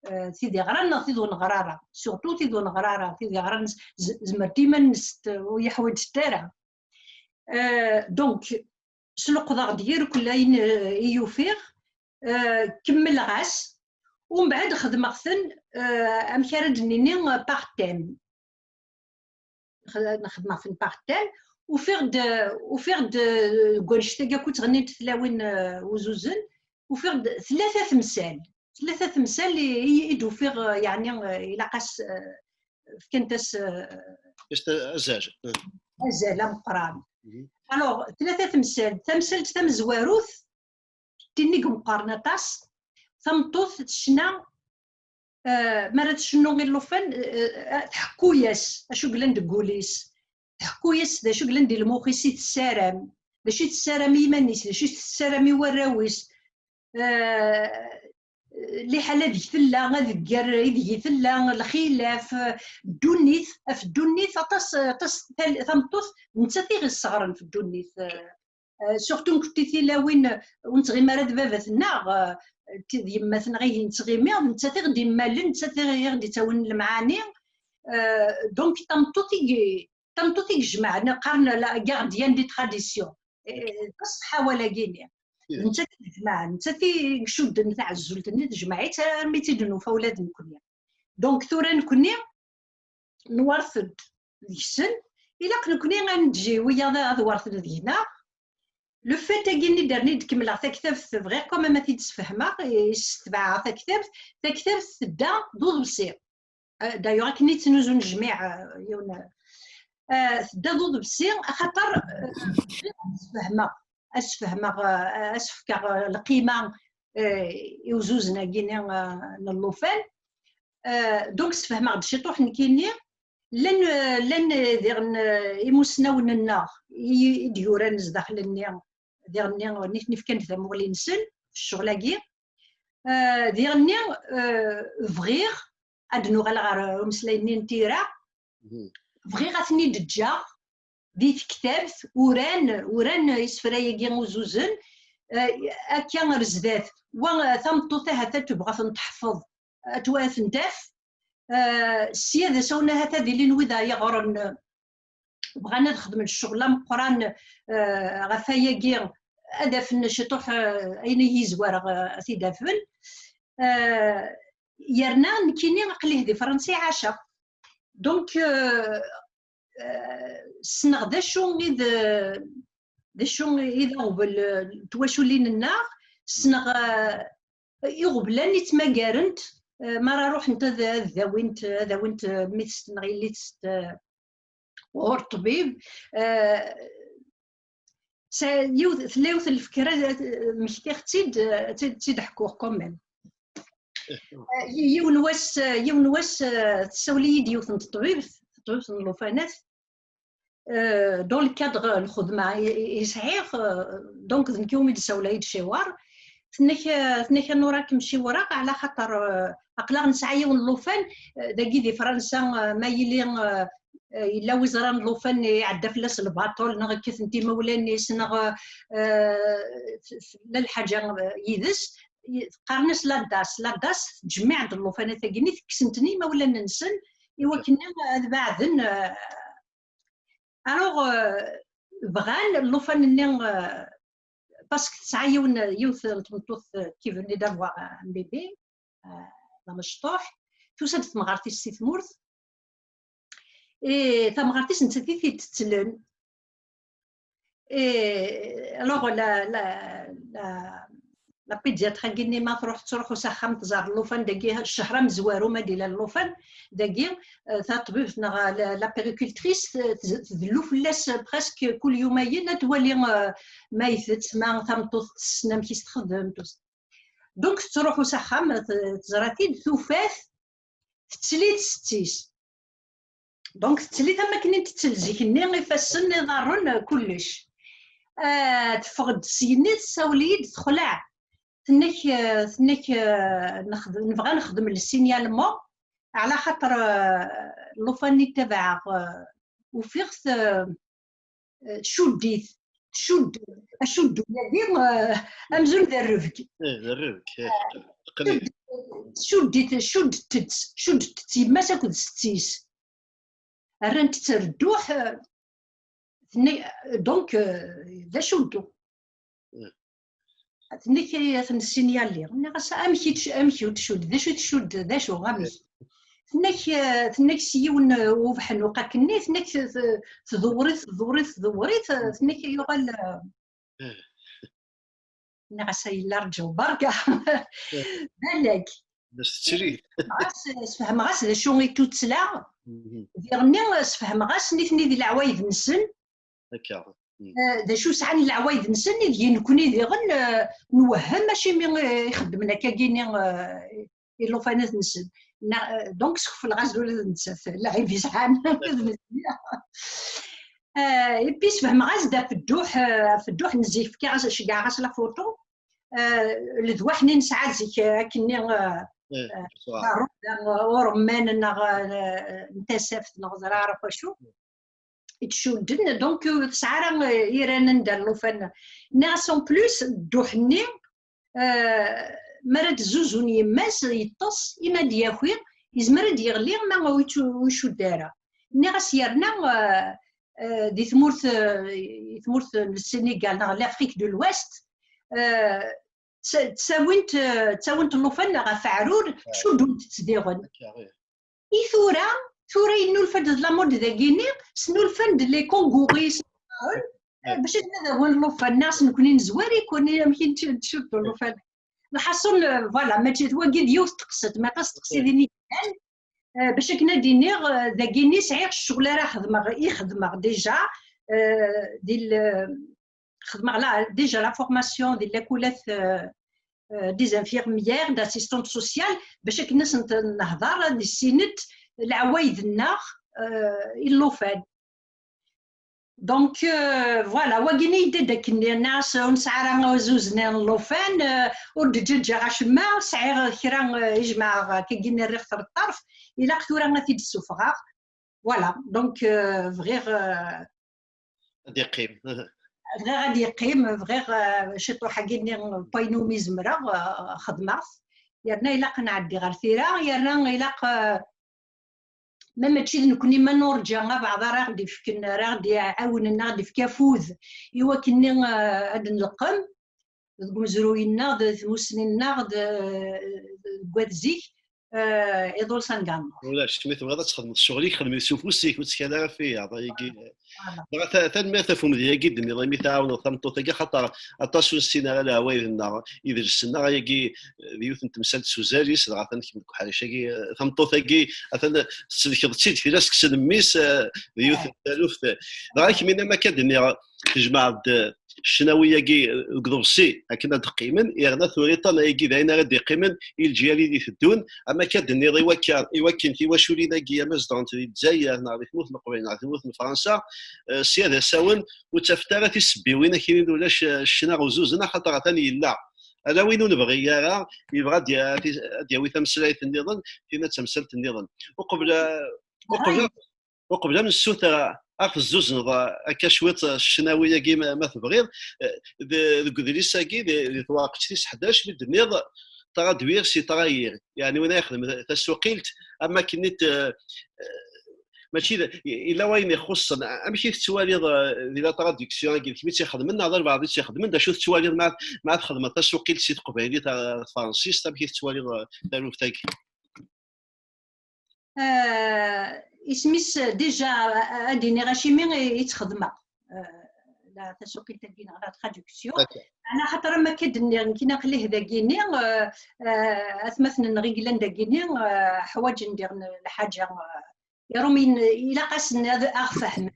Eh, tid iɣran neɣ tid ur neɣra ara. Surtout tid ur neɣra ara, tid iɣran z-, z-, zemmrent iman-nsent, eh, ur yeḥwaǧent ara. Eh, donc, sleqḍeɣ-d irkelli ayen, eh, i ufiɣ, eh, kemmleɣ-as, umbeɛd xedmeɣ-ten, eh, amek ara d-nini, eh, par thème. Xed-, xedmeɣ-ten par thème, ufiɣ-d, ufiɣ-d, eh, deg wannect-agi akk ttɣennint tlawin, eh, uzuzen, ufiɣ-d tlata temsal. Tlata temsal i, i, i d-ufiɣ, eh, yeɛni, eh, ilaq-as, eh, fkant-as, eh, Est-, azal. Azal ameqqran. Mhm. Alors, tlata temsal. Tamsalt tamezwarut, tinnig meqqaren aṭas, tameṭṭut tecna, eh, mi ara tcennu i llufan, eh, eh, tḥekku-yas acu yellan deg wul-is, tḥekku-yas d acu yellan di lmux-is i tessaram, d acu i tessaram i yiman-is, d acu i tessaram i warraw-is, eh, liḥala deg tella, adegger ideg i tella, lxilaf, eh, ddunit, af ddunit, aṭas, aṭas tal-, tameṭṭut, nettat i ɣ-isseɣren f ddunit, eh, eh, surtout nekkenti tilawin, eh, ur nettɣimi ara d baba-tneɣ, eh, d yemma-tneɣ ihi nettɣimi, d nettat i ɣ-d-immalen, d nettat i ɣ-d-ittawin lemɛani. Eh, donc, tameṭṭut i, tameṭṭut i ijemɛen, qqaren la gardienne des traditions. Eh, d ṣṣeḥ awal-agi-nni. D nettat i ijemɛen, d nettat i icudden taɛezzult-nni, tejmeɛ-itt armi tt-id-nufa ula d nekkni. Donc, tura nekkni, nwert-d deg-sen, ilaq nekkni ad neǧǧi wiyaḍ ad werten deg-neɣ. Le fait-agi-nni d-rni d-kemmleɣ taktabt, bɣiɣ quand même ad t-id-sfehmeɣ, i s-tebɛeɣ taktabt, taktabt tedda d uḍebsi. Euh, d'ailleurs, akken i ttnuzun jmiɛ, euh, yiwen, euh, tedda d uḍebsi, axaṭer, euh, bɣiɣ ad sfehmeɣ, ad sfehmeɣ, euh, ad s-fkeɣ, euh, lqima, euh, i uzuzen-agi-nni, euh, n llufan. Euh, donc, sfehmeɣ-d ciṭuḥ nekkini, llan, euh, llan, euh, diɣen, euh, imusnawen-nneɣ i, i d-yuran zdaxel-nni, diɣen-nni, nitni fkan tamuɣli-nsen f ccɣel-agi. Euh, diɣen-nni, euh, bɣiɣ ad nuɣal ɣer umeslay-nni n tira. Mhm. Bɣiɣ ad ten-id-ǧǧeɣ di tektabt, uran, uran isefra-agi uzuzen, eh, akka ar zdat. Wa, eh, tameṭṭut ahat ad tebɣa ad ten-teḥfeḍ, ad twa-, ad ten-taf. Eh, sya d asawen ahat ad ilin wid ara yeɣren, eh, bɣan ad xedmen ccɣel ameqqran, eh, ɣef wayagi, ad afen ciṭuḥ, eh, ayen i yizwar, eh, ad t-id-afen. Eh, yerna nekkini aql-i di Fransa i ɛaceɣ. Donc, euh, euh, ssneɣ d acu i d, d acu i d aɣbel, euh, n twaculin-nneɣ, ssneɣ, euh, iɣeblan i ttmagarent, euh, mi ara ruḥent ad, ad dawint, ad awint, euh, mi testenɣ yelli-tsent, euh, ɣur ṭṭbib. Euh, sa-, yiwet, tella yiwet n lfekra, eh, mmektiɣ-tt-id, eh, ad tt-id-ḥkuɣ quand même. Eh, yi-, yiwen wass, eh, yiwen wass, eh, tessawel-iyi-d yiwet n teṭbibt, teṭbibt n llufanat, eh, dans le cadre n lxedma i, i, i sɛiɣ, eh, donc d nekk umi d-tessawel, ay d-ciwer. Tenna-k, eh, tenna-k a Nura, ad kem-ciwreɣ, ɛla xaṭer, eh, aql-aɣ nesɛa yiwen n llufan, eh, dagi di Fransa, eh, ma yili, eh, eh, yella wi ẓran llufan iɛedda fell-as lbaṭel, neɣ kkaten-t imawlan-is, neɣ, eh, t-, tella lḥaǧa, eh, yid-s, y-, qqaren-as la DASS. La DASS tettjemmiɛ-d llufanat-agi-nni, tekksen-ten i imawlan-nsen, i wakken ad beɛden, eh, alors, euh, bɣan llufan-nni, euh, parce que tesɛa yiwen, yiwet n tmeṭṭut, euh, qui venait d'avoir un bébé, euh, d amecṭuḥ, tusa-d temɣart-is si tmurt, et tamɣart-is nettat i t-id-tettlen. Et alors, la, la, la, la pédiatre-agi-nni ma truḥ, tettruḥu s axxam, tẓer llufan dagi, ccehṛ amezwaru ma d-ila llufan dagi, eh, taṭbibt neɣ la, la puéricultrice, eh, tz-, tdellu fell-as, eh, presque kul yumayen, ad twali, eh, ma itett, ma tameṭṭut tessen amek i s-txeddem, tout ça. Donc, tettruḥu s axxam, t-, teẓra-t-id, tufa-t, tettel-it setti-s. Donc, tettel-it am wakken i tettel zik-nni, ifassen, iḍarren, kullec. Ah, teffeɣ-d syenni, tessawel-iyi-d, texleɛ. Tenna-k, ah, tenna-k, ah, nexd-, nebɣa nexdem le signalement, ɛla xaṭer, ah, llufan-nni ttabaɛeɣ, ah, ufiɣ-t, ah, eh, tcudd-it, tcudd, acuddu-agi, eh, amzun d rrebg. Eh, d rrebg, eh. Aql-i. Tcudd-it, cuddet-tt, cuddet-tt yemma-s akked setti-s. Rrant-tt ar dduḥ, eh, tenna-, donc, eh, d acuddu. Tenna-k, eh, ad ten-ssinyaliɣ. Nniɣ-as, "Amek i tc-, amek ur tcudd? D acu i tcudd? D acu? Amek?" Tenna-k, eh, tenna-k s yiwen, eh, ubeḥnuq akkenni, tenna-k t-, t-, tdewwer-it, tdewwer-it, tdewwer-it, eh, tenna-k yuɣal, eh, nniɣ-as, "A yella rǧu, berka." Balak. Bac tettili. Sfehmeɣ-as, sfehmeɣ-as d acu i tuttla. Mhm. Diɣenni, sfehmeɣ-as nitni di leɛwayed-nsen. Akka. Mm. Eh, d acu sɛan leɛwayed-nsen, i deg nekkni diɣen, eh, nwehhem acimi, eh, i xeddmen akkagini, eh, i llufan-nsen. Na-, eh, donc, skefleɣ-as-d ula d nettat, lɛib i sɛan. Eh, et puis, sfehmeɣ-as-d ɣef dduḥ, eh, ɣef dduḥ n zik, fkiɣ-as, ceggɛeɣ-as la photo. Eh, ledwaḥ-nni nesɛa zik, eh, akkenni, eh, eh, ur remman neɣ, eh, n tasaft neɣ ẓriɣ ara wacu. Ittcudden, donc, eh, tesɛa ara, eh, iran anda llufan. Nniɣ-as en plus, dduḥ-nni, eh, mi ara d-zzuzun yemma-s, yeṭṭes, imi ad d-yaki, yezmer ad d-yeɣli ma ur yettu-, ur icudd ara. Nniɣ-as yerna, eh, eh, di tmurt, eh, i tmurt n Sénégal neɣ l'Afrique de l'Ouest, eh, tta-, ttawint, eh, ttawint llufan ɣef aɛrur, cuddunt-tt diɣen. I tura, tura yennulfa-d d la mode dagini, snulfan-d les kangourous, eh, bac akken ad awin llufan, neɣ s nekni nezwar-iken, amek i nettcuddu llufan. Lḥaṣun, eh, voilà, mačči d wagi d yiwet teqsiṭ, ma aṭas teqsiḍin i yellan, eh, bac akken ad d-iniɣ, eh, dagini sɛiɣ ccɣel ara xedmeɣ, i xedmeɣ déjà, eh, di l-, xedmeɣ la, déjà la formation di lakulat, euh, euh, des infirmières, d'assistantes sociales, bac akken ad sent-nehder, ad issinent leɛwayed-nneɣ, euh, i llufan. Donc, euh, voilà, wagini yedda-d akken, nniɣ-as ur nesɛi ara azuzn n llufan, euh, ur d-ǧǧaǧǧaɣ acemma, sɛiɣ kra, euh, i jemɛeɣ, akkagini rriɣ-t ɣer ṭṭerf, ilaq tura ad t-id-ssufɣeɣ. Voilà, donc, euh, bɣiɣ, euh, ad yeqqim. Bɣiɣ ad yeqqim, bɣiɣ, eh, ciṭuḥ-agi-nni n wayen umi zemreɣ, eh, xedmeɣ-t. Yerna ilaq ad nɛeddi ɣer tira, yerna ilaq, eh, ma mačči d nekkni, ma nurǧa abeɛḍ ara ɣ-d-ifken, ara ɣ-d-iɛawnen, ara ɣ-d-ifk afud i wakken-nni, eh, ad d-neqqem deg umezruy-nneɣ, d tmussni-nneɣ, d, deg wat zik, eh, iḍul s anga nruḥ. Ulac, mi tebɣiḍ ad txedmeḍ ccɣel-ik, xdem-it s ufus-ik, ur ttkal ara ɣef wiyaḍ. Ayagi, voilà. Dɣa ta-, tanemmirt ɣef umedya-agi d-tenniḍ, imi tɛawneḍ tameṭṭut-agi, axaṭer aṭas ur nessin ara leɛwayed-nneɣ, idles-nneɣ, ayagi, eh, d yiwet n temsalt s uzal-is, dɣa atan kemm deg uḥric-agi, eh, tameṭṭut-agi, atan tsellkeḍ-tt-id fell-as, tekkes-d mmi-s, eh, d yiwet n taluft. Dɣa kemmini, am akka d-nniɣ, tejmeɛ-d, eh, ccnawi-agi deg uḍebsi akken ad d-qqimen, yerna turiḍ-ten ayagi d ayen ara d-iqqimen i leǧyal i d-iteddun, am akka d-tenniḍ i wakka, i wakken tiwaculin-agi ama zedɣent di Lezzayer neɣ di tmurt n Leqbayel neɣ di tmurt n Fransa, eh, sya d asawen ur ttafent ara tisebbiwin akkin ulac, eh, ccna uzuzen, axaṭer atan yella. Ala win ur nebɣi ara, yebɣa ad y-, ad y-, ad yawi tameslayt nniḍen, tinna d tamsalt nniḍen. Uqbel, eh, uqbel, uqbel ad nessuter ad ɣ-tezzuzneḍ akka cwiṭ ccnawi-agi, ma, ma tebɣiḍ, eh, de-, deg udlis-agi, di, di twarqet tis ḥdac, mi d-tenniḍ traduire, c'est trahir. Yeɛni win ara yexdem tasuqilt, am akken i t-, eh, mačči d, yella wayen ixuṣṣen. Amek i tettwaliḍ, eh, di la traduction-agi, d kemm i tt-ixedmen neɣ d albaɛḍ i tt-ixedmen? D acu tettwaliḍ ma, ma txedmeḍ tasuqilt si teqbaylit ar tefransist? Amek i tettwaliḍ, eh, taluft-agi? Eh, isem-is déjà, eh, ad d-iniɣ acimi i, i tt-xedmeɣ. Eh, la tasuqilt-agi neɣ la traduction. Ana xaṭer am akka d-nniɣ, nekkini aql-i dagini, eh, eh, atmaten-nneɣ i yellan dagini, eh, ḥwaǧen diɣen lḥaǧa, eh, iṛumyen ilaq-asen ad aɣ-fehmen.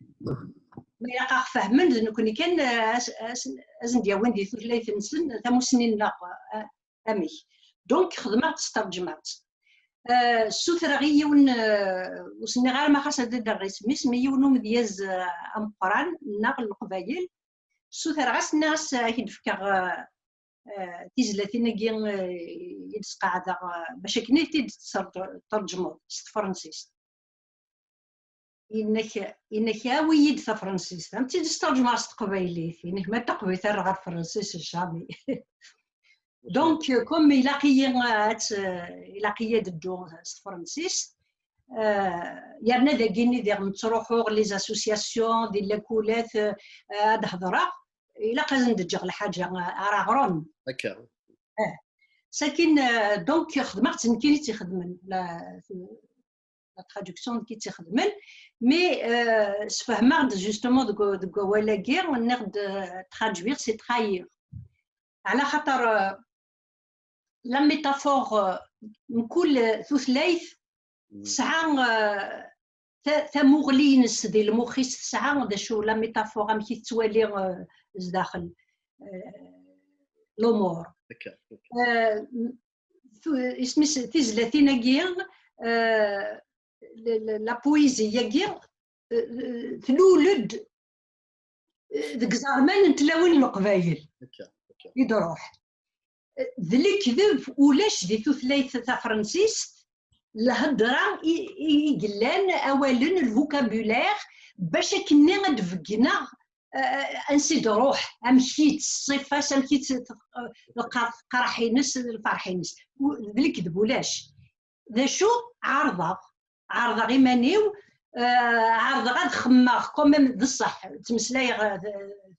Ma ilaq aɣ-fehmen, d nekkni kan, eh, as-, as-, ad sen-d-yawin di tutlayt-nsen tamussni-nneɣ, eh, amek. Donc, xedmeɣ-tt, sterǧmeɣ-tt. Eh, ssutreɣ i yiwen, eh, ur s-nniɣ ara ma xas ad d-rreɣ isem-is, mi yiwen umedyaz, eh, ameqqran, nneɣ n Leqbayel, ssutreɣ-as, nniɣ-as, eh, ad k-d-fkeɣ, eh, eh, tizlatin-agi, eh, i d-sqeɛdeɣ, eh, bac akken i t-id-tṛeǧmeḍ s tefransist. Yenna-k, yenna-k, awi-yi-d tafransist. Am tt-id-sṭerǧmeɣ s teqbaylit. Yenna-k, ma d taqbaylit ara ɣer fransist, jamais. Donc, euh, comme ilaq-iyi, euh, ad, euh, ilaq-iyi ad dduɣ s tefransist, euh, yerna dagini diɣ nettruḥuɣ les associations, di lakulat, euh, ad hedreɣ. ilaq ad sen-d-ǧǧeɣ lḥaǧa, ara ɣren. Akka. Eh. Sakin, euh, donc, xedmeɣ-tt nekkini i tt-ixedmen, la, la traduction nekk i tt-ixedmen, mais, euh, sfehmeɣ-d justement deg, deg wawal-agi, nniɣ-d, euh, traduire, c'est trahir. Ɛla xaṭer, euh, la métaphore, euh, mkul tutlayt tesɛa, euh, ta-, tamuɣli-ines di lmux-is, tesɛa d acu la métaphore, amek i tettwali, euh, zdaxel, euh, l'umur. Akka, akka. Euh, tu-, isem-is tizlatin-agi, euh, la, la, la poésie-agi, euh, euh, tlul-d, euh, deg iẓerman n tlawin n Leqbayel. Akka, akka. I d-ruḥ. D lekdeb, ulac di tutlayt tafransist lhedra i, i, i yellan, awalen, le vocabulaire, bac akken-nni ad d-beggneɣ, eh, ansi d-ruḥ, amek-itt ṣṣifa-s, amek-itt teqreḥ-ines, lferḥ-ines. U-, d lekdeb, ulac. D acu? Ɛerḍeɣ. Ɛerḍeɣ iman-iw, eh, ɛerḍeɣ ad xemmeɣ, quand même, d ṣṣeḥ, ttmeslayeɣ, eh,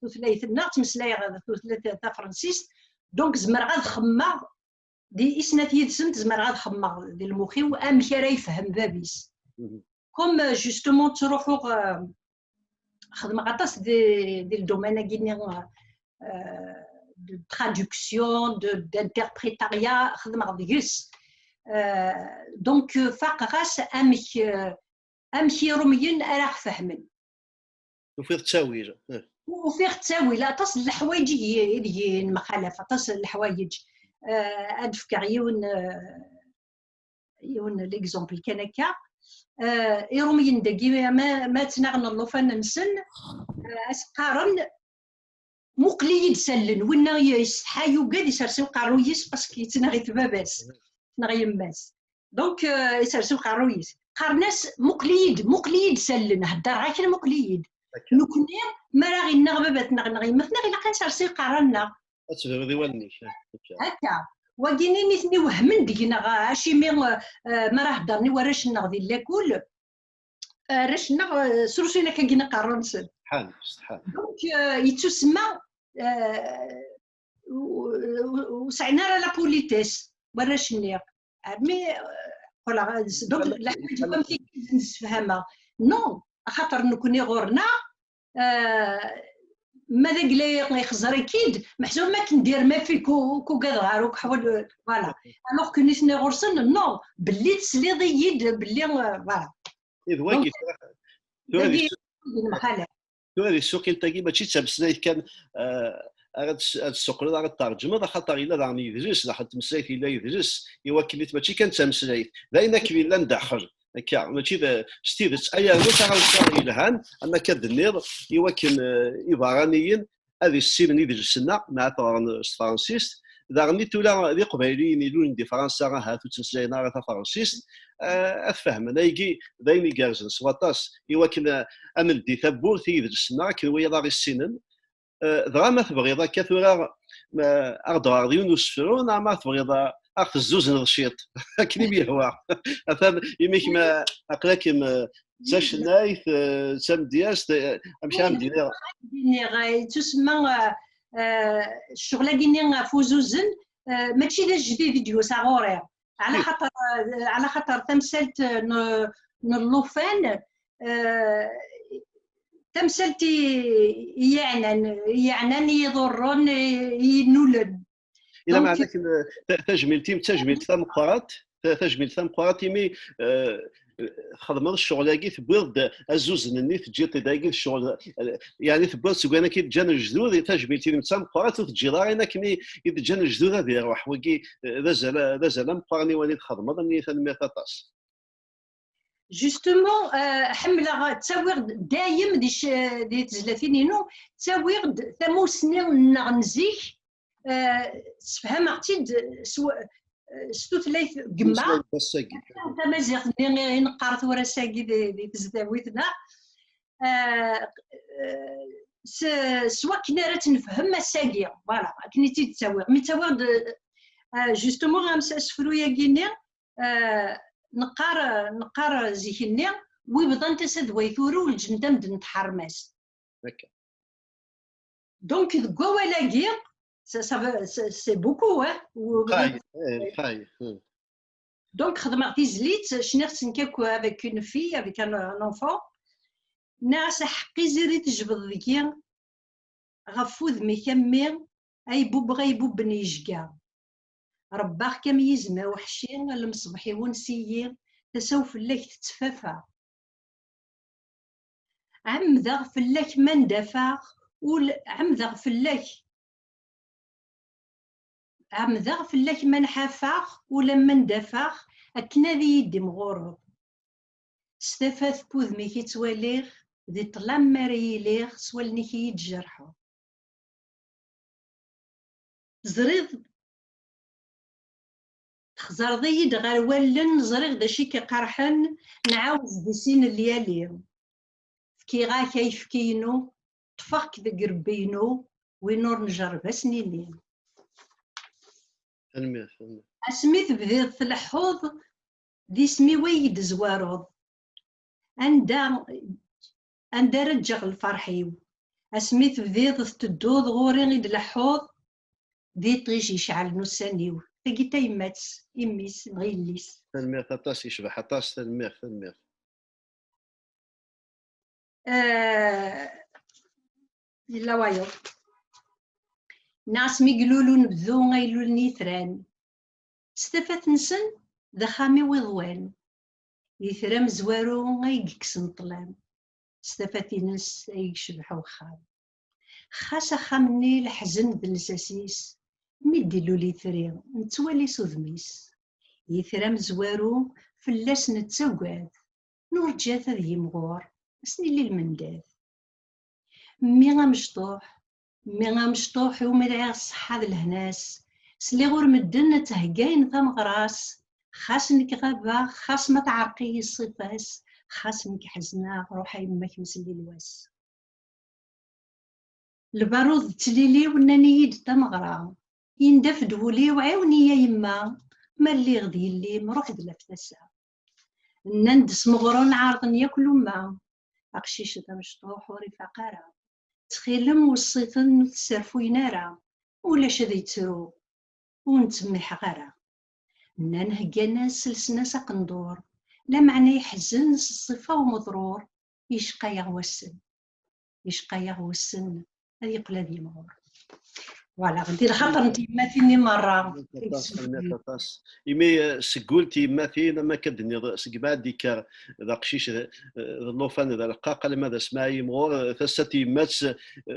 tutlayt-nneɣ, ttmeslayeɣ, eh, tutlayt tafransist, donc zemreɣ ad xemmeɣ di i snat yid-sent, zemreɣ ad xemmeɣ di lmux-iw amek ara yefhem bab-is. Mhm. Comme, euh, justement, ttruḥuɣ, euh, xedmeɣ aṭas di, di le domaine-agi-nni, euh, de traduction, de, d'interprétariat, xedmeɣ deg-s. Euh, donc, euh, faqeɣ-as amek, euh, amek Irumyen ara ɣ-fehmen. Tufiḍ ttawil. Eh. Ufiɣ ttawil, aṭas n leḥwayeǧ i, i deg nemxalaf, aṭas n leḥwayeǧ. Euh, ad d-fkeɣ yiwen, euh, yiwen l'exemple kan akka. Euh, Irumyen dagi, ma, ma ttnaɣen llufan-nsen, euh, as-qqaren, muqel-iyi-d s allen. Winna yessetḥa, yugad, isers i uqerruy-is, parce que yettnaɣ-it baba-s neɣ yemma-s. Donc, euh, isers i uqerruy-is. Qqaren-as, muqel-iyi-d, muqel-iyi-d s allen, heddreɣ akken, muqel-iyi-d. Akka. Nekni, mi ara ɣ-innaɣ baba-tneɣ neɣ yemma-tneɣ, ilaq ad nserseɣ iqerra-nneɣ. Ad tebɣiḍ i wallen-ik. Akka. Akka. Wagini nitni wehmen deg-neɣ, acimi, euh, euh, mi ara heddren i warrac-nneɣ di llakul, arrac-nneɣ, euh, srusuyen akka gin iqerra-nsen. Setḥan, setḥan. Donc, euh, yettusemma, euh, ur, ur, ur sɛin ara la politesse warrac-nni. Mais, euh, voilà, donc, leḥwayeǧ am tigi nessefhameɣ. Non, axaṭer nekni ɣur-neɣ, euh, ma d agla ixẓer-ik-id, meḥsub ma k-ndir ma fik u-, ur k-ugadeɣ ara, ur k-ḥwaǧ, voilà. Alors que nitni ɣur-sen, non, belli tesliḍ-iyi-d, belli, euh, voilà. I d wagi, donc, tura, tura dagi di ssu-, tura di ssuqilt-agi, mačči d tameslayt kan, eh, ara d-, ad d-tessuqleḍ, ara d-terǧmeḍ, axaṭer yella daɣen yidles, daxel n tmeslayt yella yidles, i wakken it-, mačči kan d tameslayt, d ayen akken yellan daxel, akka, mačči d, s tidet, ay rnu taɣawsa yelhan, am akka d-tenniḍ, i wakken, eh, iberraniyen ad issinen idles-nneɣ, neɣ ad t-ɣren s tefransist. Daɣen i tura d iqbayliyen ilulen di Fransa, ahat ur ttmeslayen ara tafransist, eh, ad t-fehmen. Ayagi d ayen igerrzen s waṭas, i wakken, eh, ad neldi tawwurt i yidles-nneɣ, akken wiyaḍ ad ɣ-issinen. Eh, dɣa ma tebɣiḍ akka tura, ma, ad ɣ-d-ɣreḍ yiwen n usefru, neɣ ma tebɣiḍ a, a ɣ-tezzuzneḍ ciṭ, akken i m-yehwa. Atan, imi kemm, eh, aql-akem, eh, d tacennayt, eh, d tamedyazt, eh, amek ara m-d-iniɣ? Ad d-iniɣ, eh, yettusemma, eh, eh, ccɣel-agi-nni ɣef uzuzen, eh, mačči d ajdid i d-yusa ɣur-i. Ɛla xaṭer, eh, ɛla xaṭer tamsalt, eh, n, n llufan, eh, tamsalt i, i yeɛnan, i yeɛnan, i iḍurren, i, i yennulen. Ila donc, meɛna akken, eh, ta-, tajmilt-im d tajmilt tameqqrant, ta-, tajmilt tameqqrant imi, eh, txedmeḍ ccɣel-agi, tewwiḍ-d azuzen-nni, teǧǧiḍ-t-id dagi d ccɣel, eh, yeɛni tewwiḍ-d seg wayen akka i d-ǧǧan lejdud, tajmilt-inem d tameqqrant, ur teǧǧiḍ ara ayen akken i, i d-ǧǧan lejdud ad iruḥ. Wagi, eh, d azal, d azal ameqqran i wayen i txedmeḍ, a mmi, tanemmirt aṭas. Justement, euh, ḥemmleɣ, ttawiɣ-d dayem di c-, di tezlatin-inu, ttawiɣ-d tamussni-nneɣ n zik, euh, sefhameɣ-tt-id s w-, s tutlayt n gma. Tamaziɣt-nni i neqqar tura ass-agi di, di tesdawit-nneɣ. Euh, euh, s, s wakken ara tt-nefhem ass-agi. Voilà, akken i tt-id-ttawiɣ. Mi ttawiɣ-d, euh, justement, am-, asefru-agi-nni, eh, neqqar, neqqar zik-nni, wi bḍan tasa d way turew, lǧent amdden tḥerrem-as. Akka. Donc, deg wawal-agi, ça, ça veut- c'est c'est beaucoup, hein. Lqay, eh, lqay. Hmm. Donc, xedmeɣ tizlit, cniɣ-tt nekk akk avec une fille, avec un, un enfant. Nniɣ-as: "Aḥeqq iziri tejbed deg-i, ɣef wudem-ik a mmi, ay bubbeɣ ay bubben yejga. Rebbaɣ-k am yizem aweḥci, a lemṣebḥ iwens-iyi, tasa-w fell-ak tettfafa. Ɛemmdeɣ fell-ak ma ndafeɣ, ul ɛemmdeɣ fell-ak ɛemmdeɣ fell-ak ma nḥafeɣ, ula ma ndafeɣ, akken ad iyi-d-imɣureḍ. S tafat n wudem-ik i ttwaliɣ, di ṭṭlam mi ara iliɣ, s wallen-ik i yi-d-jerḥeḍ. Ẓriɣ, txezreḍ-iyi-d ɣer wallen, ẓriɣ d acu i k-iqerḥen, nɛawez di sin lyali. Fkiɣ-ak ayefki-inu, ṭṭfeɣ-k deg irebbi-inu, win ur njerreb ad s-nini. Tanemmirt, tanemmirt. Asmi tebdiḍ tleḥḥuḍ, d isem-iw ay d-tezwareḍ. Anda, anda ara ǧǧeɣ lferḥ-iw? Asmi tebdiḍ tettedduḍ ɣur-i i d-leḥḥuḍ, d iṭij yecɛlen ussan-iw. Tagi d tayemmat, i mmi-s neɣ yelli-s. Tanemmirt aṭas, yecbeḥ aṭas, tanemmirt, tanemmirt. Eh, yella wayeḍ. Nniɣ-as mi ilul unebdu ay lulen yitran. S tafat-nsen d axxam-iw iḍwan. D itri amezwaru ay yekksen ṭṭlam. S tafat-ines ay yecbeḥ uxxam. Xas axxam-nni leḥzen d lsas-is, mi d-ilul itri, nettwali s udem-is. Itri amezwaru fell-as nettagad, nurǧa-t ad yimɣur, ad s-nili lmendad. Mmi amecṭuḥ, mmi amecṭuḥ iwumi sɛiɣ ṣṣeḥḥa d lehna-s, sliɣ ur medden ttheggayen tameɣra-s, xas nekk ɣabeɣ, xas ma teɛreq-iyi ṣṣifa-s, xas nekk ḥezneɣ, ruḥ a yemma kemsel i lwas. Lbarud d tlili-w nnan-iyi-d tameɣra, yendef-d wul-iw ɛiwen-iyi a yemma, ma lliɣ d yelli-m ruḥ d laf tasa. Nnan-d s meɣrun ɛerḍen yakk lumma, aqcic d amecṭuḥ ur ifaq ara. Ttxil-m weṣṣi-ten ur t-sserfuyen ara, ulac ad yettru, ur nettemmiḥeɣ ara. Nnan heggan-as, lsen-as aqendur, lameɛna yeḥzen s ṣṣifa umeḍrur, yecqa-yaɣ wassen. Yecqa-yaɣ wassen, ad yeqqel ad yimɣur. Voilà, di lxaṭer n tyemmatin-nni merra. Aṭas, tanemmirt aṭas. Imi eh, seg wul tyemmatin, am akka d-tenniḍ, seg bɛad d-ikker d aqcic, eh, d llufan, d aleqqaq, alamma d asma yimɣur, eh, tasa n tyemmat eh,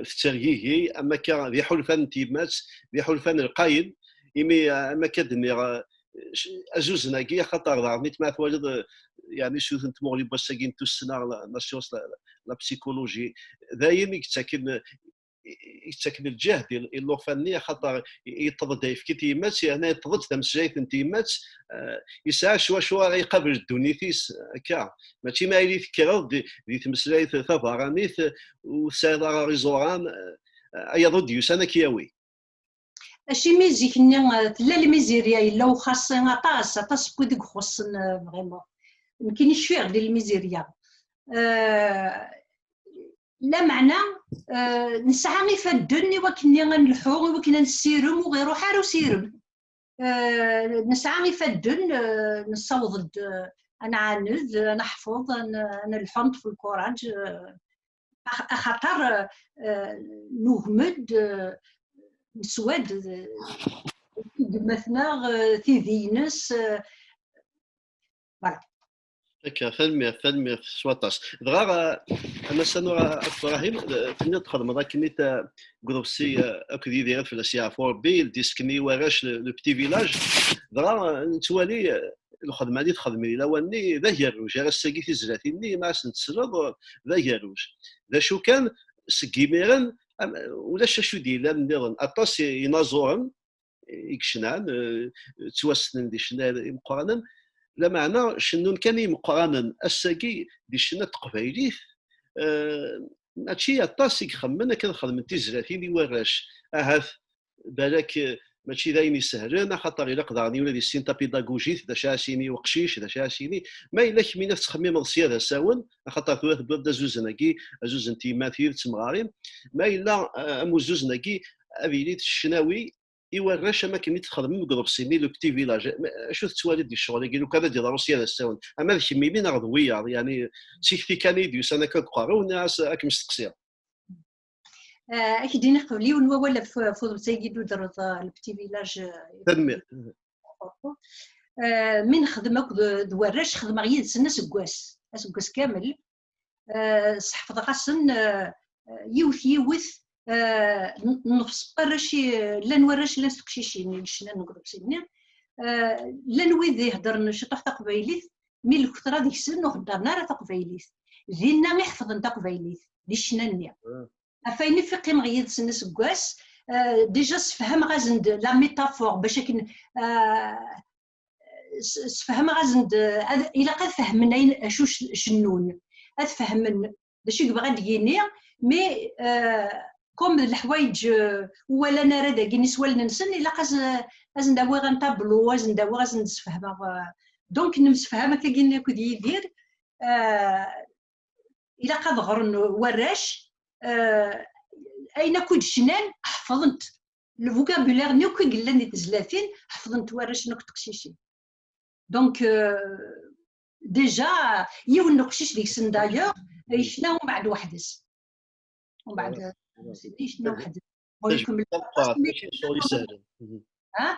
tettergigi, am akka d iḥulfan n tyemmat, d iḥulfan lqayen, imi eh, am akka d-nniɣ, eh, c- azuzen-agi, axaṭer daɣen mi tma twaliḍ, eh, yeɛni s yiwet n tmuɣli n wass-agi n tussna, la, la science, la, la psychologie, d ayen i yettaken, i yettaken lǧehd i, i llufan-nni, axaṭer yeṭṭeḍ-d ayefki n tyemmat, yerna yeṭṭeḍ-d tameslayt n tyemmat, eh, yesɛa s wacu ara iqabel ddunit-is, akka. Mačči ma yili tekkreḍ di, di tmeslayt tabeṛṛanit, ur tesɛiḍ ara iẓuran, eh, ayaḍ ur d-yusan ad k-yawi. Acimi zik-nni eh, tella lmizirya, yella uxaṣṣi aṭas, aṭas n wid i ixuṣṣen eh, vraiment. Nekkini cfiɣ di lmizirya. Eh, lameɛna eh, nesɛa ifadden i wakken ad nelḥu, i wakken ad nessirem, ur ɣ-iruḥ ara usirem. Eh, nesɛa ifadden, eh, nessaweḍ-d eh, ad nɛaned, ad neḥfeḍ, ad n- ad nelḥu, ad neṭṭef lkuraǧ, eh, ax- axaṭer eh, nugem-d, eh, neswa-d eh, gma-tneɣ, eh, tidi-ines, eh, voilà. Akka, tanemmirt, tanemmirt s waṭas. Dɣa, eh, amassan ur At Ibrahim, eh, tenniḍ txedmeḍ akken i ta- deg uḍebsi eh, akked Yidir ad fell-as yeɛfu Rebbi, ldisk-nni i warrac, le, le Petit Village. Dɣa, eh, nettwali eh, lxedma-nni txedmem i lawan-nni d agerruj, ar ass-agi tizlatin-nni, ma as-n-tesleḍ, eh, d agerruj. D acu kan, seg imiren, am- ulac acu d-yellan nniḍen. Aṭas i- inaẓuren i yecnan, eh, ttwassnen di ccna imeqqranen, lameɛna cennun kan i yimeqqranen. Ass-agi di ccna n teqbaylit, eh, mačči aṭas i ixemmen akken ad xedmen tizlatin i warrac. Ahat balak eh, mačči d ayen isehlen, axaṭer ilaq daɣen i ula d issin tapidagujit, d acu ara s-yini uqcic, d acu ara s-yini. Ma yella kemmini tettxemmimeḍ sya d asawen, axaṭer tura tewwiḍ-d azuzen-agi, azuzen n tyemmatin d temɣarin, ma yella, eh, am uzuzen-agi, ad yili d ccnawi i warrac am akken i txedmem deg uḍebsi-nni, le petit village. Ma, acu tettwaliḍ di ccɣel-agi, lukan ad d-iḍru sya d asawen? Ama d kemmini neɣ d wiyaḍ, yani, d tikti kan i d-yusan akka deg uqerru, neɣ ad kem-steqsiɣ? Ah, ad k-d-iniɣ qbel yiwen wawal ɣef, ɣef uḍebsi-agi d-tudreḍ, ah, le petit village, ah, Tanemmirt. Ah, mi nexdem akked d warrac, xedmeɣ yid-sen aseggas, aseggas kamel. Ah, sḥefḍeɣ-asen, ah, yiwet yiwet, ah, n-, nefṣel warrac i, llan warrac, llan teqcicin i yecnan deg uḍebsi-nni. Ah, llan wid iheddren ciṭuḥ taqbaylit, mi lketṛa deg-sen ur heddren ara taqbaylit. Dinna i ḥefḍen taqbaylit, di ccna-nni. Ɣef ayen i qqimeɣ yid-sen aseggas, ah, déjà sfehmeɣ-asen-d la métaphore, bac akken, ah, s-, sfehmeɣ-asen-d, ah, ad, ilaq ad fehmen ayen, acu c-, cennun. Ad fehmen d acu i yebɣa ad d-yini, mais, ah, comme d leḥwayeǧ, ah, ur walan ara dagini s wallen-nsen, ilaq ad s-, ad sen-d-awiɣ un tableau, ad sen-d-awiɣ, ad sen-d-sfehmeɣ, ah. Donc, nemsefham akkagini akked Yidir, ah, ilaq ad ɣren warrac, ah, ayen akk i d-cnan, ḥefḍen-t. Le vocabulaire-nni akk i yellan di tezlatin, ḥefḍen-t warrac-nni akk d teqcicin. Donc, euh, déjà, yiwen n uqcic deg-sen d'ailleurs, yecna umbeɛd weḥd-s. Umbeɛd, yecna weḥd-s. Bon, ikemmel. Mačči d ccɣel isehlen. Ha?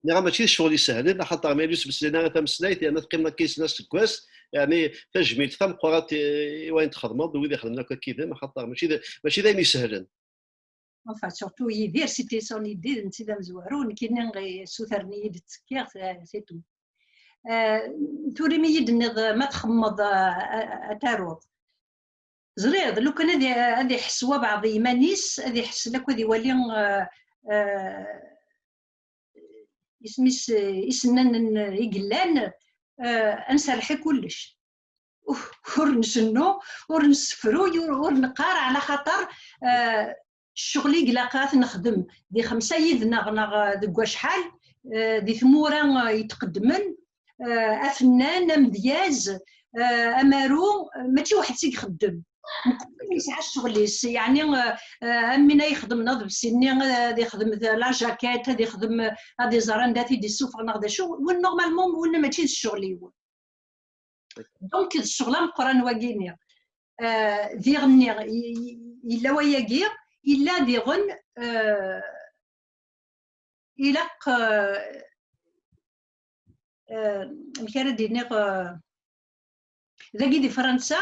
Nniɣ-am mačči d ccɣel isehlen, axaṭer ma yella ur ttmeslayen ara tameslayt, yerna teqqimeḍ akka yid-sen aseggas, yeɛni tajmilt tameqqrant i, i wayen txedmeḍ, d wid ixedmen akk akkiden, axaṭer mačči d, mačči d ayen isehlen. Enfin, surtout Yidir, c'était son idée, d netta i d amezwaru, nekkini, eh, ssutren-iyi-d ttekkiɣ, c'est, c'est tout. Eh, tura mi yi-d-tenniḍ, eh, ma txemmeḍ, eh, eh, ad taruḍ. Ẓriɣ, lukan ad i-, ad iḥess wabeɛḍ i yiman-is, ad iḥess lakk ad iwali, eh, eh, isem-is, eh, isennanen i yellan, eh, ad nserreḥ i kullec. Ur, ur ncennu, ur nessefruy, ur, ur neqqar, ɛla xaṭer, eh, ccɣel i ilaq ad t-nexdem di xemsa yid-neɣ neɣ, eh, deg wacḥal, eh, di tmura, eh, yetqeddmen, eh, afennan, amedyaz, eh, amaru, eh, mačči weḥd-s i ixeddem. Nekk yesɛa ccɣel-is, yeɛni, eh, eh, am win ay ixedmen aḍebsi-nni, eh, ad ixdem d la jaquette, ad ixdem, eh, ad iẓer anda t-id-issufeɣ neɣ d acu, win normalement, win mačči d ccɣel-iw. Donc, d ccɣel ameqqran wagini. Eh, diɣen nniɣ, i-, i-, yella wayagi, yella diɣen, eh, ilaq, eh, eh, amek ara d-iniɣ, eh, dagi di Fransa,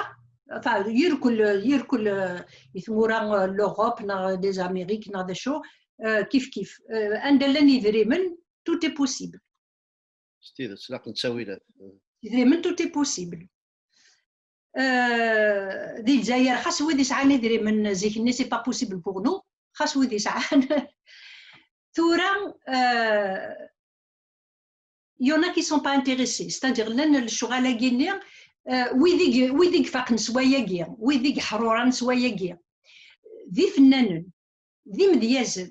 enfin, yirkul, yirkul, eh, i tmura, eh, l'Europe, neɣ des Amériques, neɣ d acu, eh, kif kif. Eh, anda llan idrimen, tout est possible. S tidet, laq n ttawilat. Idrimen, tout est possible. Euh, di Lezzayer, xas wid isɛan idrimen zik-nni, c'est pas possible pour nous. Xas wid isɛan. Tura, euh, il y en a qui sont pas intéressés. C'est-à-dire, llan lecɣal-agi-nni, euh, wid i, wid i ifaqen s wayagi, wid i iḥruran s wayagi. D ifennanen, d imedyazen,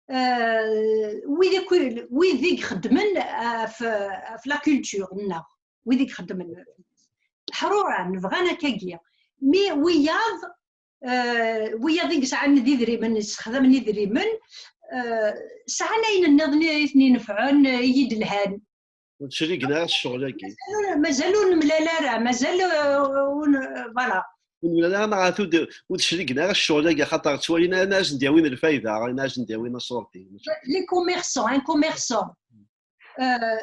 euh, wid akk, wid i ixeddmen ɣef, ɣef la culture-nneɣ, wid i ixeddmen. Ḥruran, bɣan akkagi. Mi wiyaḍ, euh, wiyaḍ i yesɛan d idrimen, yessexdamen idrimen, euh, sɛan ayen nniḍen i ten-inefɛen, i yi-d-lhan. Ur d-cligen ara s ccɣel-agi. Mazal ur, mazal ur nemlal ara, mazal, euh, ur n-, voilà. Ur nemlal ara, neɣ ahat ur d-, ur d-cligen ara s ccɣel-agi, axaṭer ttwalin ayen ara sen-d-yawin lfayda, ayen ara sen-d-yawin aṣurdi. Les commerçants, un commerçant. Euh,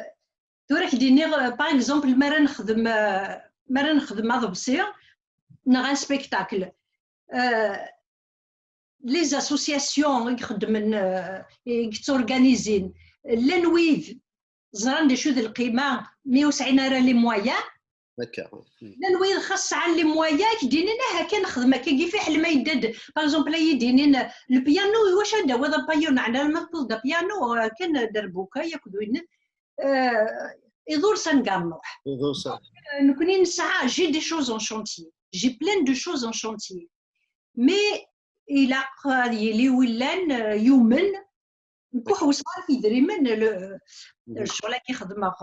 tura k-d-iniɣ, euh, par exemple, mi ara nexdem, euh, mi ara nexdem aḍebsi, neɣ un spectacle. Euh, les associations i ixeddmen, euh, i yetturganizin, llan wid ẓran d acu d lqima, mi ur sɛin ara les moyens. Akka. Llan wid xas sɛan les moyens, k-d-inin, aha kan xdem akkagi, fiḥel ma yedda-d, par exemple, ay yi-d-inin, le piano, iwacu ad d-tawiḍ apayanu, ɛni ma tewwiḍ-d apyanu, euh, kan darbuka, yakk d win, euh, iḍul s aneggaṛ n Nuḥ. Iḍul s Euh, nekkni nesɛa, j'ai des choses en chantier. J'ai plein de choses en chantier. Mais ilaq ad yili win llan, euh, yumen, Nekk ur ḥewseɣ ara i yedrimen, le- ccɣel-agi xedmeɣ,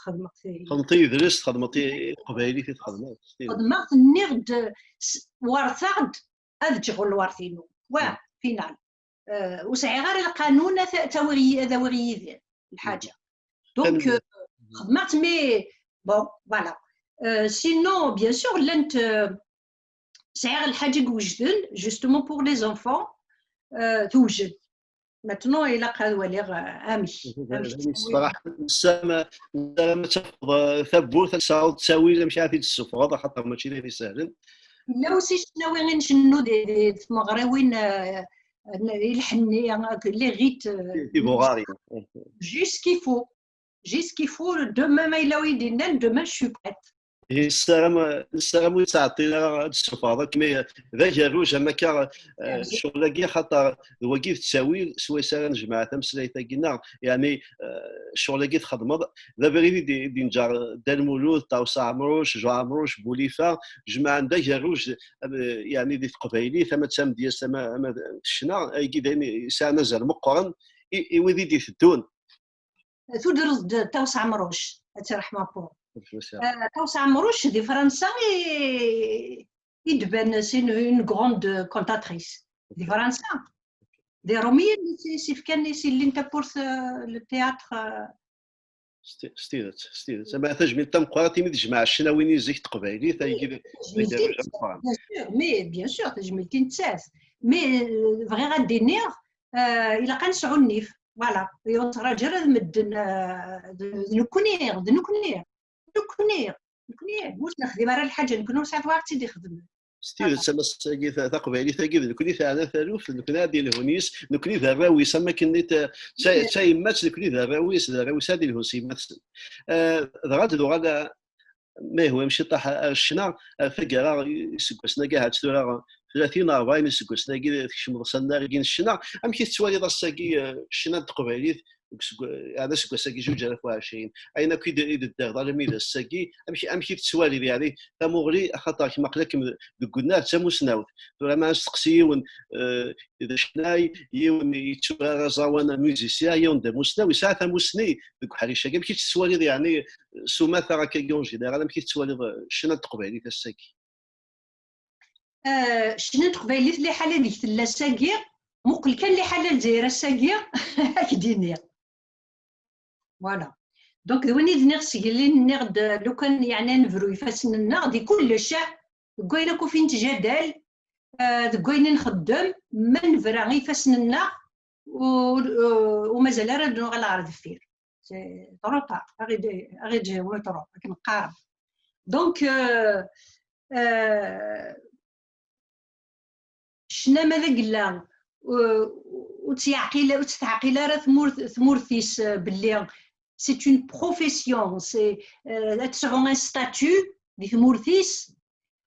xedmeɣ-t i- Xedmeḍ i yedles, txedmeḍ i teqbaylit i txedmeḍ. Xedmeɣ-t, nniɣ-d s- werteɣ-d ad ǧǧeɣ lwert-inu. Wa, final. Euh, ur sɛiɣ ara lqanun ad t- ad t-awiɣ yi- ad awiɣ yid-i lḥaǧa. Donc, euh, xedmeɣ-tt, mais bon, voilà. Euh, sinon, bien sûr, llant, euh, sɛiɣ lḥaǧa i iwejden, justement pour les enfants, euh, tewjed. Maintenant, ilaq ad waliɣ, euh, amek. Amek d ayen yessefraḥen. Nessaram, nessaram ad tafeḍ, euh, tawwurt, ad tesɛuḍ ttawil, amek ara t-id-tessufɣeḍ, axaṭer mačči d ayen isehlen. Yella aussi ccnawi i ncennu di, di tmeɣriwin, euh, n- i lḥenni, euh, les rites, euh, Tibuɣarin. Juste ce qu'il faut. Juste ce qu'il faut. Demain, ma yella wi d-yennan, demain, je suis prête. Nessaram, nessaram ur ttɛeṭṭil ara ad d-tessufɣeḍ akk, mais d agerruj am akka, eh, ccɣel-agi, axaṭer d wagi d ttawil, swayes ara nejmeɛ tameslayt-agi-nneɣ, yeɛni, eh, ccɣel-agi txedmeḍ, d abrid i d- i d-inǧer Dda Lmulud, Ṭawes Ɛemruc, Jean Ɛemruc, Bulifa, jemɛen d agerruj, eh, yeɛni di teqbaylit, ama d tamedyazt, ama, ama d ccna, ayagi d ayen yesɛan azal meqqren i, i wid i d-iteddun. Tudreḍ-d Ṭawes Ɛemruc, ad tt-iṛeḥm Apur. Eh, Ṭawes Ɛemruc di Fransa i, i d-ban, c'est une, une grande cantatrice. Di Fransa. D Iṛumiyen i s- i s-ifkan, i s-illin tawwurt, eh, le théâtre, eh. S ti- s tidet, s tidet. Ama tajmilt tameqqrant imi d-jmeɛ ccnawi-nni zik n teqbaylit, ayagi d- d agerruj ameqqran. Bien sûr, mais bien sûr, tajmilt i nettat. Mais, eh, bɣiɣ ad d-iniɣ, eh, ilaq ad nesɛu nnif. Voilà. Ur nettṛaǧu ara d medden, eh, d d nekkni, d nekkni. Nekkni, nekkni, ur tt-nexdim ara lḥaǧa, nekkni ur sɛiɣ wara tt-id-ixedmen. S tidet, ama ass-agi ta- taqbaylit-agi d nekkni teɛna taluft, d nekkni ad d-ilhun yis, nekkni d arraw-is, am akken i t- ta- d tayemmat, nekkni d arraw-is, d arraw-is ad ilhun s yemma-tsen. Eh, dɣa ad d-nuɣal, eh, ma yehwa-m ciṭaḥ ar ccna, ar taggara iseggasen-agi, ahat tura tlatin, rebɛin iseggasen-agi tekcmeḍ s annargi n ccna. Amek i tettwaliḍ ass-agi, eh, ccna n teqbaylit deg usegg- yeɛni aseggas-agi zuǧ alaf u ɛecrin, ayen akk i d- i d-teddireḍ almi d ass-agi, amek, amek i tettwaliḍ, yeɛni, tamuɣli, axaṭer kemm aql-akem deg unnar d tamusnawt. Tura ma nesteqsi yiwen, eh, d acennay, yiwen yetturar aẓawan, un musicien, yiwen d amusnaw, yesɛa tamusni deg uḥric-agi. Amek i tt-tettwaliḍ, yeɛni, s umata akkagi en général, amek i tettwaliḍ, eh, ccna n teqbaylit ass-agi? Eh, ccna n teqbaylit, liḥala deg tella ass-agi, muqel kan liḥala n Lezzayer ass-agi, ad k-d-iniɣ. Voilà. Donc, d win i d-nniɣ seg yelli, nniɣ-d, lukan, yeɛni, ad nebru ifassen-nneɣ di kullec, deg wayen akk ufin ttjadal, eh, deg wayen i nxeddem, ma nebra ifassen-nneɣ, ur, ur, ur mazal ara ad nuɣal ɣer deffir. C'est trop tard. Aɣ-iǧ-, aɣ-iǧ-yawi trop, akken qqaren. Donc, euh, euh, ccna ma d agella, euh, ur tt-yeɛqil, ur tt-teɛqil ara tmurt, tmurt-is, euh, belli c'est une profession, c'est, euh, ad tesɛu un statut di tmurt-is,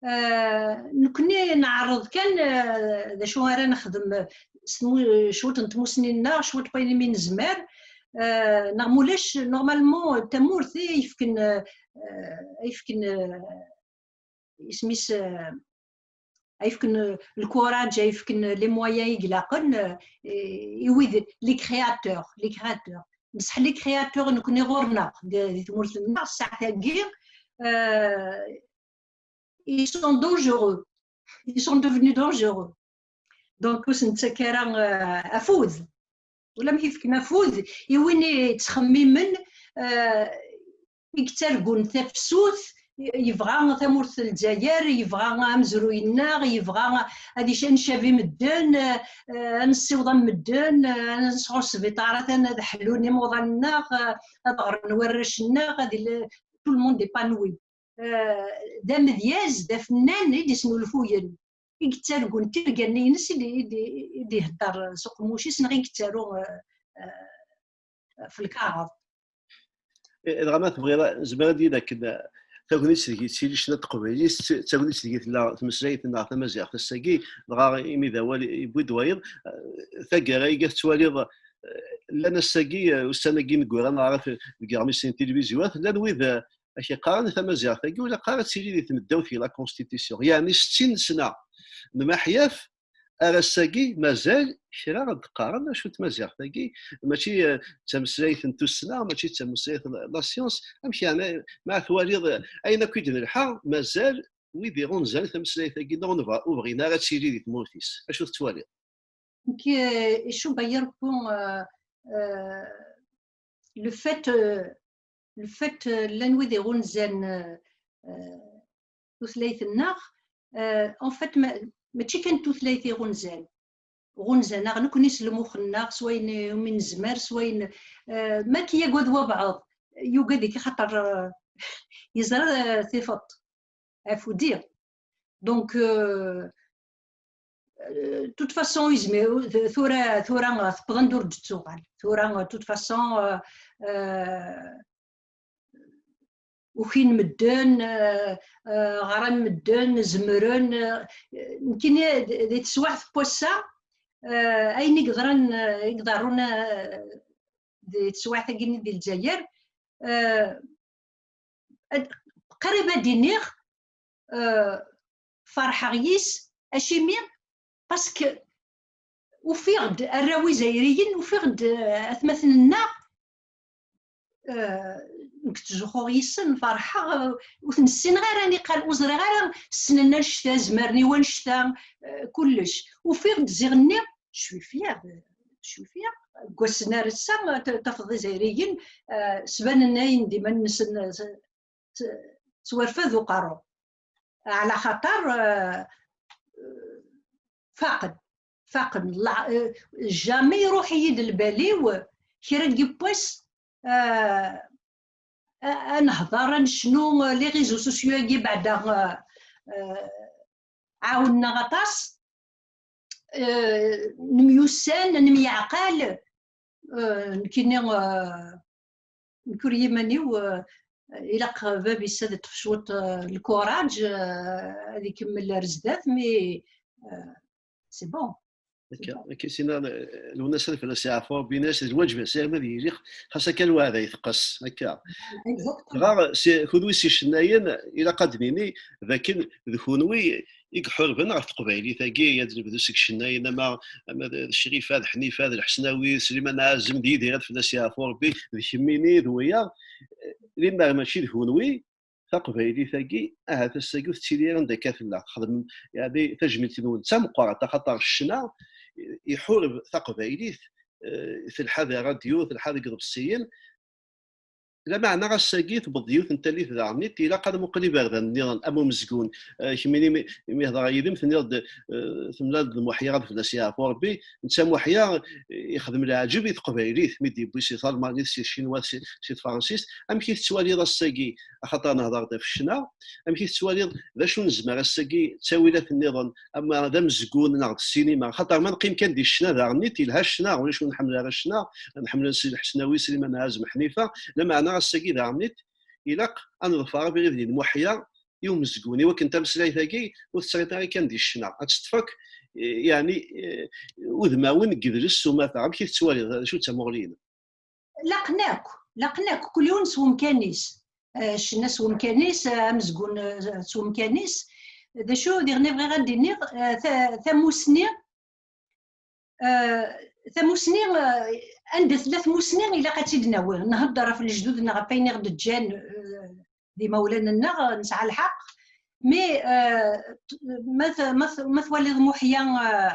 Eh, nekkni neɛreḍ kan, eh, d acu ara nexdem, s tmu- cwiṭ n tmussni-nneɣ, cwiṭ n wayen umi nezmer, eh, neɣ mulac, normalement, d tamurt ay yefken, eh, ay yefken, eh, isem-is, eh, ay yefken, eh, lkuraǧ, ay yefken les moyens i ilaqen, eh, i wid, les créateurs, les créateurs. Bṣeḥ les créateurs nekkni ɣur-neɣ, di, di tmurt-nneɣ, ssaɛt-agi, eh, ils sont dangereux. Ils sont devenus dangereux. Donc, ur sen-nettak ara, euh, afud. Ulamek i fken afud i win i yettxemmimen, euh, i yettargun tafsut, yebɣa tamurt n Lezzayer, yebɣa amezruy-nneɣ, yebɣa ad ic- ad ncabi medden, euh, ad nessiweḍ am medden, euh, ad nesɛu sbiṭarat, ad ḥlun imuḍan-nneɣ, euh, ad ɣren warrac-nneɣ, ad il- tout le monde épanoui. Eh, d amedyaz, d afennan i d-isnulfuyen, i yettargun tirga-nni-ines i d-, i d-, i d-ihedder s uqemmuc-is, neɣ i yettaru, eh, eh, f lkaɣeḍ. Eh, dɣa ma tebɣiḍ, nezmer ad d-nini akken, eh, tagnit deg i ttili ccna n teqbaylit, d tagnit deg i tella tmeslayt-nneɣ tamaziɣt ass-agi, dɣa imi d awal yewwi-d wayeḍ, eh, taggara iga tettwaliḍ, eh, llan ass-agi, eh, ussan-agi ineggura neɣ deg iɣmisen n tilbizyuwat, llan wid, eh, ak-iqqaren tamaziɣt-agi ur ilaq ara ad tili di tmeddawt i la constitution. Yeɛni settin sna n Maḥyaf, ar ass-agi mazal kra ad d-qqaren acu n tmaziɣt-agi, mačči eh, d tameslayt n tussna, mačči d tameslayt n la science. Amek yeɛni, ma twaliḍ eh, ayen akk i d-nelḥa, mazal wid iɣunzan tameslayt-agi neɣ ur bɣin ara ad tili di tmurt-is? Acu tettwaliḍ? Donc, euh, je suis bailleur pour euh, euh, le fait, euh, le fait euh, llan wid iɣunzan euh, euh, tutlayt-nneɣ, euh, en fait, ma- mačči kan tutlayt iɣunzan. Ɣunzan-aɣ nekni s lmux-nneɣ, s wayen umi nezmer, s wayen euh, ma k-yagad wabɛeḍ, yugad-ik xaṭer euh, yeẓra euh, tifeḍ. Afudi. Donc, euh, euh, de toute façon, izmer, tura, tura, tewweḍ-d ur d-tettuɣal. Tura, de toute façon, euh, euh, ukin medden, euh, euh, ɣran medden, zemren. Euh, nekkini, di teswiɛt n wass-a, euh, ayen i yeḍran, euh, i iḍerrun euh, di teswiɛt-agi-nni di Lezzayer, euh, ad- qrib ad d-iniɣ euh, ferḥeɣ yis. Acimi? Parce que ufiɣ-d arraw izzayriyen, ufiɣ-d euh, atmaten-nneɣ euh, nekk ttzuxxuɣ yis-sen, ferḥeɣ euh, ur ten-ssineɣ ara niqal, ur ẓriɣ ara ssnen annect-a, zemren i wannect-a euh, kullec. Ufiɣ-d ziɣ-nni je suis fière, je suis fière. Deg wass-n ar ass-a t- tafeḍ izzayriyen euh, sbanen ayen d iman-nsen euh, s- s- s warfad uqerru. Ɛla xaṭer euh, euh, faqen, faqen. La- euh, jamais iruḥ-iyi-d lbal-iw kra n yiwwas euh, a- a nehḍer, a necnu euh, les réseaux sociaux-agi beɛda euh, euh, ɛawnen-aɣ aṭas. Euh, nemyussan, nemyeɛqal. Euh, nekkini euh, nekk ur yiman-iw euh, ilaq bab-is ad iṭṭef cwiṭ euh, lkuraǧ euh, ad ikemmel ar zdat, mais euh, c'est bon. Akka, akka sina Lwennas ad fell-as yeɛfu Rebbi, yenna-as d lwaǧeb-as arma d yili xas akka lweɛda iteqqes. Akka. Exactement. Dɣa si- kunwi s icennayen ilaq ad d-nini d akken d kunwi i iḥurben ɣef teqbaylit-agi, ad nebdu seg icennayen ama ama d d Crifa, d Ḥnifa, d Lḥesnawi, d Sliman Ɛazem, d Yidir ad fell-as yeɛfu Rebbi, d kemmini, d wiyaḍ. Limmer mačči d kunwi, taqbaylit-agi ahat ass-agi ur tettili ara anda akka tella. Txedmem yeɛni tajmilt-nwen d tameqqrant, axaṭer ccna iḥureb taqbaylit, eh, telḥa di ṛṛadyu, telḥa deg iḍebsiyen. Lameɛna ass-agi tewweḍ yiwet n tallit daɣen, ilaq ad nmuqel iberdan nniḍen am umezgun. Eh, kemmini imi, imi hedreɣ yid-m, tenniḍ-d eh, temlaleḍ d Muḥya ad fell-as yeɛfu Rebbi. Netta Muḥya eh, ixdem leɛǧeb i teqbaylit mi d-yewwi si talmanit, si tcinwat, si, si tefransist. Amek i tettwaliḍ ass-agi, axaṭer nehder-d ɣef ccna, amek i tettwaliḍ d acu nezmer ass-agi d ttawilat nniḍen, ama d amezgun neɣ d ssinima? Axaṭer ma neqqim kan di ccna daɣen-it, yelha ccna, ulac ur nḥemmel ara ccna, nḥemmel si Lḥesnawi, Sliman Ɛazem, Ḥnifa, lameɛna ass-agi daɣen-it ilaq ad neḍfer abrid-nni n Muḥya i umezgun, i wakken tameslayt-agi ur tettɣiḍ ara kan di ccna, ad teṭṭef akk eh, yeɛni eh, udmawen n yidles s umata. Amek i tettwaliḍ? D acu d tamuɣli-inem? Laqen akk, laqen akk, kul yiwen s wemkan-is. Eh, ccna s wemkan-is, eh, amezgun eh, s wemkan-is. D acu diɣen i bɣiɣ ad d-iniɣ, eh, ta- tamusni, eh, tamusni, eh, anda tella tmusni ilaq ad tt-id-nawi. Nhedder ɣef lejdud-nneɣ, ɣef wayen i ɣ-d-ǧǧan eh, d imawlan-nneɣ, nesɛa lḥeqq. Mais eh, t- ma t- ma t- ma twaliḍ Muḥya eh,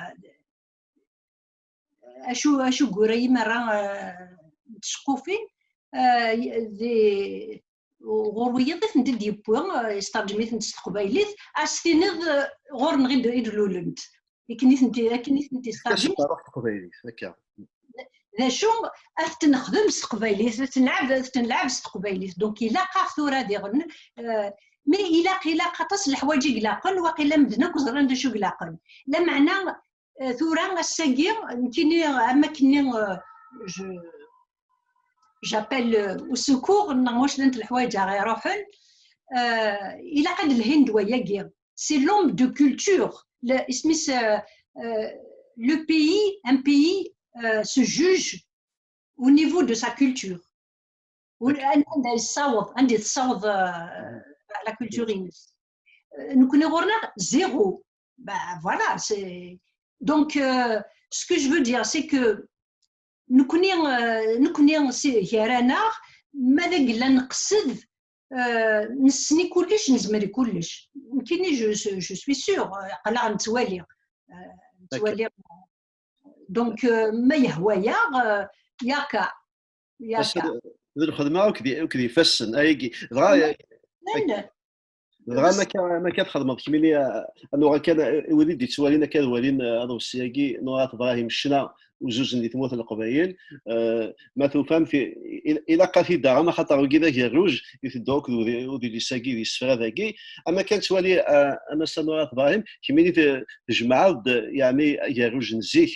acu acu gura imerra eh, n tceqqufin eh, di ɣur wiyaḍ i tent-id-yewwi eh, yestarǧem-itent s teqbaylit, ad s-tiniḍ eh, ɣur-neɣ i d- i d-lulent. Akken i tent-i- akken i tent-yestarǧem. Taṣebbart teqbaylit, akka. D acu ad t-nexdem s teqbaylit, ad t-nelɛeb ad t-nelɛeb s teqbaylit. Donc ilaq-aɣ tura diɣen eh, mais ilaq ilaq aṭas n leḥwayeǧ i ilaqen, waqila medden akk ẓran d acu i ilaqen. Lameɛna eh, tura ass-agi nekkini am akkenni eh, je- j'appelle euh, au secours, neɣ ma ulac llant leḥwayeǧ ara iruḥen. Euh, ilaq ad lhin d wayagi. C'est l'homme de culture. Le, isem-is, euh, euh, le pays, un pays euh, se juge au niveau de sa culture. Anda yessaweḍ, anda tessaweḍ euh, la culture-ines. Euh, nekkni ɣur-neɣ zéro. Bah, voilà, c'est Donc, euh, ce que je veux dire, c'est que nekkni, euh, nekkni si, gar-aneɣ, ma d agella neqsed, euh, nessen i kullec, nezmer i kullec. Nekkini, je, je, je suis sûre, euh, aql-aɣ nettwali. Euh, nettwali. Donc, euh, ma yehwa-yaɣ, euh, yaka, yaka. D lxedma akked, akked ifassen, ayagi. Dɣa, dɣa ma akka, ma akka txedmeḍ kemmini, a, a nuɣal kan, a, i wid i d-ittwalin akka ad walin, a, aḍebsi-agi n Urat Brahim, ccna uzuzen di tmurt n Leqbayel, a, ma tufamt, i, i, ilaq ad t-id-aɣem, axaṭer wigi d agerruj, iteddu akked udi-, udilis-agi d isefra dagi. Ama kan ttwali, a, a Massa Urat Brahim, kemmini t-, tjemɛeḍ-d, yeɛni, agerruj n zik,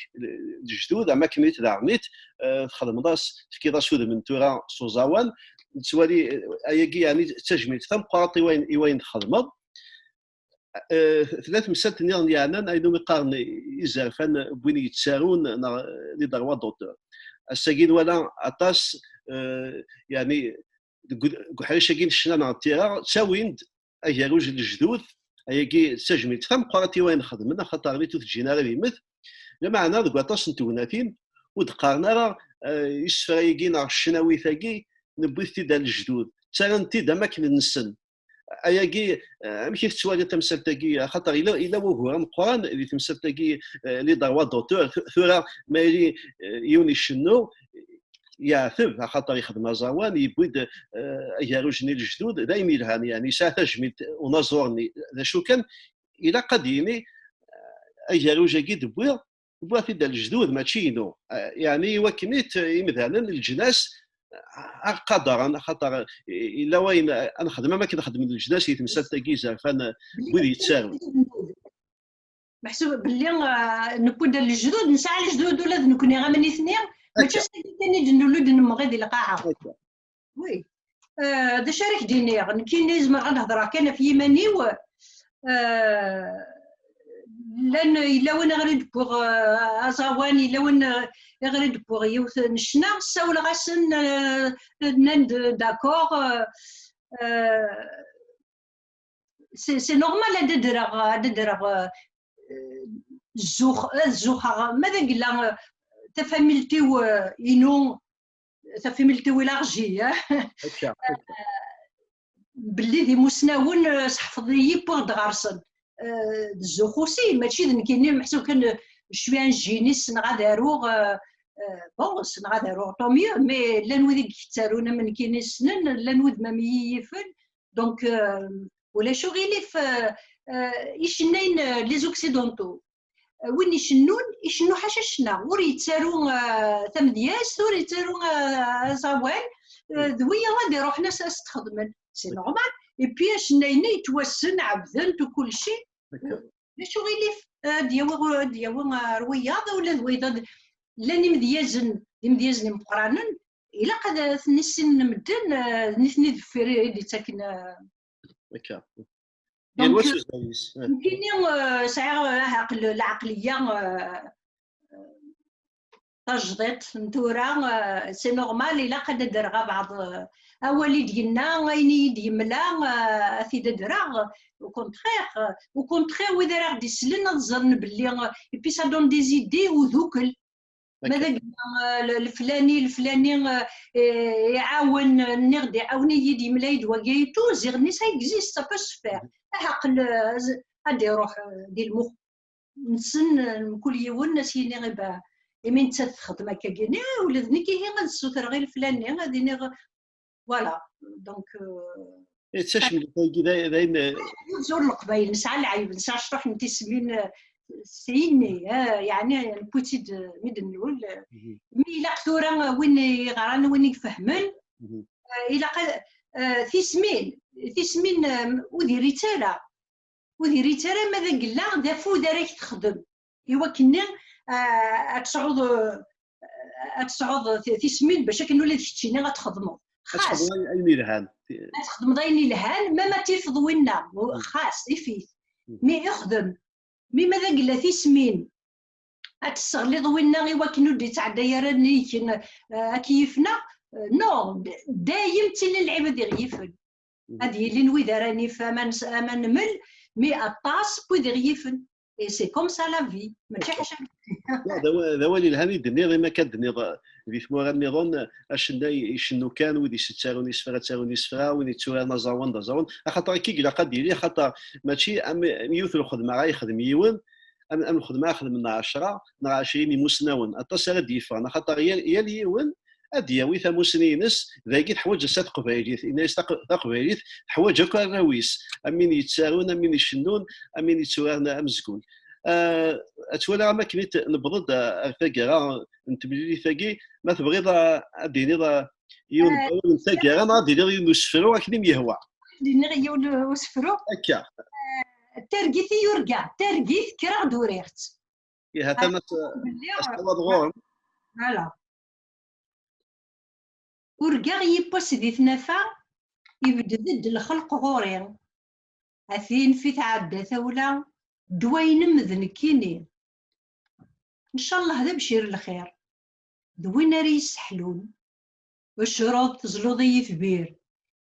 lejdud, ama kemmini tdaɛmeḍ-it, a, txedmeḍ-as, tefkiḍ-as udem n tura s uẓawan, nettwali, eh, ayagi, yeɛni, d tajmilt tameqqrant i wayen, i wayen txedmeḍ. Eh, tella temsalt nniḍen yeɛnan, ayen umi qqaren izerfan n win yettarun, neɣ les droits d'auteur. Ass-agi nwala aṭas, eh, yeɛni, deg ud-, deg uḥric-agi n ccna neɣ n tira, ttawin-d agerruj n lejdud, ayagi d tajmilt tameqqrant i wayen xedmen, axaṭer nitni ur t-ǧǧin ara ad yemmet. Lameɛna deg waṭas n tegnatin, ur d-qqaren ara, eh, isefra-agi neɣ ccnawit-agi, newwi-t-id ar lejdud, ttarran-t-id am akken nessen. Ayagi, eh, amek i tettwaliḍ tamsalt-agi? Axaṭer yella, yella wugur ameqqran di temsalt-agi, eh, les droits d'auteur. Tu-, tura, ma yili, eh, yiwen icennu, yeɛteb, axaṭer yexdem aẓawan, yewwi-d, eh, agerruj-nni n lejdud, d ayen yelhan, yeɛni yesɛa tajmilt unaẓur-nni. D acu kan, ilaq ad d-yini, eh, agerruj-agi d-wwiɣ, wwiɣ-t-id ar lejdud, mačči inu. Eh, yeɛni iwakken-it imdanen, leǧnas, eh, ad qadaren, axaṭer, eh, yella wayen, eh, ad nexdem am akken xedmen leǧnas i temsalt-agi izerfan, eh, n wid yettarun. Meḥsub belli, ah, newwi-d ar lejdud, nesɛa lejdud ula d nekkni am nitni, mačči akka. Ass-agi kan i d-nulud nemɣi di lqaɛa. Akka. Oui. Ah, d acu ara k-d-iniɣ? Nekkini zemreɣ ad hedreɣ kan ɣef yiman-iw. Ah, llan, yella win iɣer i d-wwiɣ, ah, aẓawan, yella win, ah, iɣer i d-wwiɣ yiwet n ccna, ssawleɣ-asen, ah, nnan-d d'accord, ah, ah, c'est, c'est normal ad d-ddreɣ, ad d-ddreɣ, euh, zzux-, ad zuxxeɣ, ma d agella, euh, tafamilt-iw, euh, inu, tafamilt-iw élargie, eh? Akka, akka. Belli d imusnawen, euh, seḥfeḍ-iyi, wwiɣ-d ɣer-sen. Euh, d zzux aussi, mačči d nekkini, meḥsub kan, euh, je suis un génie, ssneɣ ad aruɣ, euh, euh, bon, ssneɣ ad aruɣ, tant mieux, mais llan wid i yettarun am nekkini ssnen, llan wid ma yifen, Donc, euh, ulac uɣilif, euh, euh, icennayen, euh, les occidentaux. Euh, win icennun, icennu ḥaca ccna. Ur yettaru, euh, tamedyazt, ur yettaru, euh, aẓawan. Euh, d wiyaḍ ad iruḥen as, as-t-xedmen. C'est normal. Et puis, acennayen-nni yettwassen, ɛebden-t u kulci. D'accord. D acu uɣilif, euh, ad d-yawi, ad d-yawi, euh, ar wiyaḍ, ula d wiyaḍ llan imedyazen, d imedyazen imeqqranen, ilaq ad ten-issinen medden, eh, d nitni deffir i d-ittaken, eh. Akka. Donc, yal wa s uzal-is. Eh. Nekkini, eh, sɛiɣ, eh, aɛqel, lɛeqliya, eh, tajdiṭ n tura, eh, c'est normal, ilaq ad d-rreɣ abɛaḍ, eh, awal i d-yenna, ayen i yi-d-yemla, eh, ad t-id-rreɣ. Au contraire, eh, au contraire, wid ara ɣ-d-islen ad ẓren belli, eh, et puis ça donne des idées, udukkel. Ma d agella, eh, le-, leflani, leflani, eh, eh, iɛawen, eh, nniɣ-d iɛawen-iyi-d, yemla-yi-d wagi et tout, ziɣ-nni ça existe, ça peut se faire. Aɛqel, eh, z-, ad iruḥ, eh, di lmux-nsen, eh, mkul yiwen, ad s-yini, iba, imi nettat texdem akkagini, ula d nekk ihi ad ssutreɣ i leflani, ad iniɣ, Voilà. Donc, euh, eh, d tacemlit-agi d ay-, d ayen, eh, ur Leqbayel, nesɛa lɛib, nesɛa cṭuḥ n tismin, eh, s yinni, eh, yeɛni, newwi-tt-id, eh, mi d-nlul, eh, mi ilaq tura, eh, win yeɣran, win ifehmen, eh, ilaq ad, eh, tismin, tismin, eh, ur diri-tt ara. Ur diri-tt ara ma d agella d afud ara k-texdem. I wakken-nni, ah, ad tesɛuḍ, ah, ad tesɛuḍ ti-, tismin bac akken ula d keččini ad txedmeḍ. Ad txedmeḍ ayen, ayen yelhan. Ad txedmeḍ ayen yelhan, ma ma tifeḍ winna, xas, ifit. Mi ixdem. Mi ma d agella tismin, ad tesseɣliḍ winna i wakken ur d-ittɛedday ara nnig-k, ah, ad k-yifna. Ah, non, d-, dayem ttilin lɛibad i ɣ-yifen. Ad yilin wid ara nif ama nes-, ama nmel, mi aṭas n wid i ɣ-yifen. Et c'est comme ça la vie. Mačči ḥaca. D awal yelhan i d-tenniḍ, imi akka d-tenniḍ di tmura nniḍen, acennay icennu kan, wid yettarun isefra ttarun isefra, wid yetturaren aẓawan d aẓawan, axaṭer akka i ilaq ad d-yili, axaṭer mačči am yiwet n lxedma ara yexdem yiwen, am lxedma ara xedmen ɛecra neɣ ɛecrin imusnawen, aṭas ara d-yeffɣen, axaṭer yal yiwen ad d-yawi tamusni-ines, dagi teḥwaǧ ass-a teqbaylit, yenna-yas taqbaylit teḥwaǧ akk arraw-is, am win yettarun, am win icennun, am win yetturaren amezgun. Ad twalaɣ am akken i newweḍ-d ar taggara n temlilit-agi, ma tebɣiḍ ad d-tiniḍ yiwen n wawal n taggara neɣ ad d-tiniḍ yiwen n usefru akken i m-yehwa. Ad d-iniɣ yiwen n usefru. Akka. Targit i yurga, targit kkreɣ-d uriɣ-tt. Iha tama s-tawaḍ ɣur-m. Voilà. Urgaɣ yiwwas di tnafa, ibded-d lxelq ɣur-i. A tin fi tɛedda tawla, ddwa-inem d nekkini. Ncallah d abcir lxir, d win ara yesseḥlun. Ecreḍ tezluḍ-iyi tbir,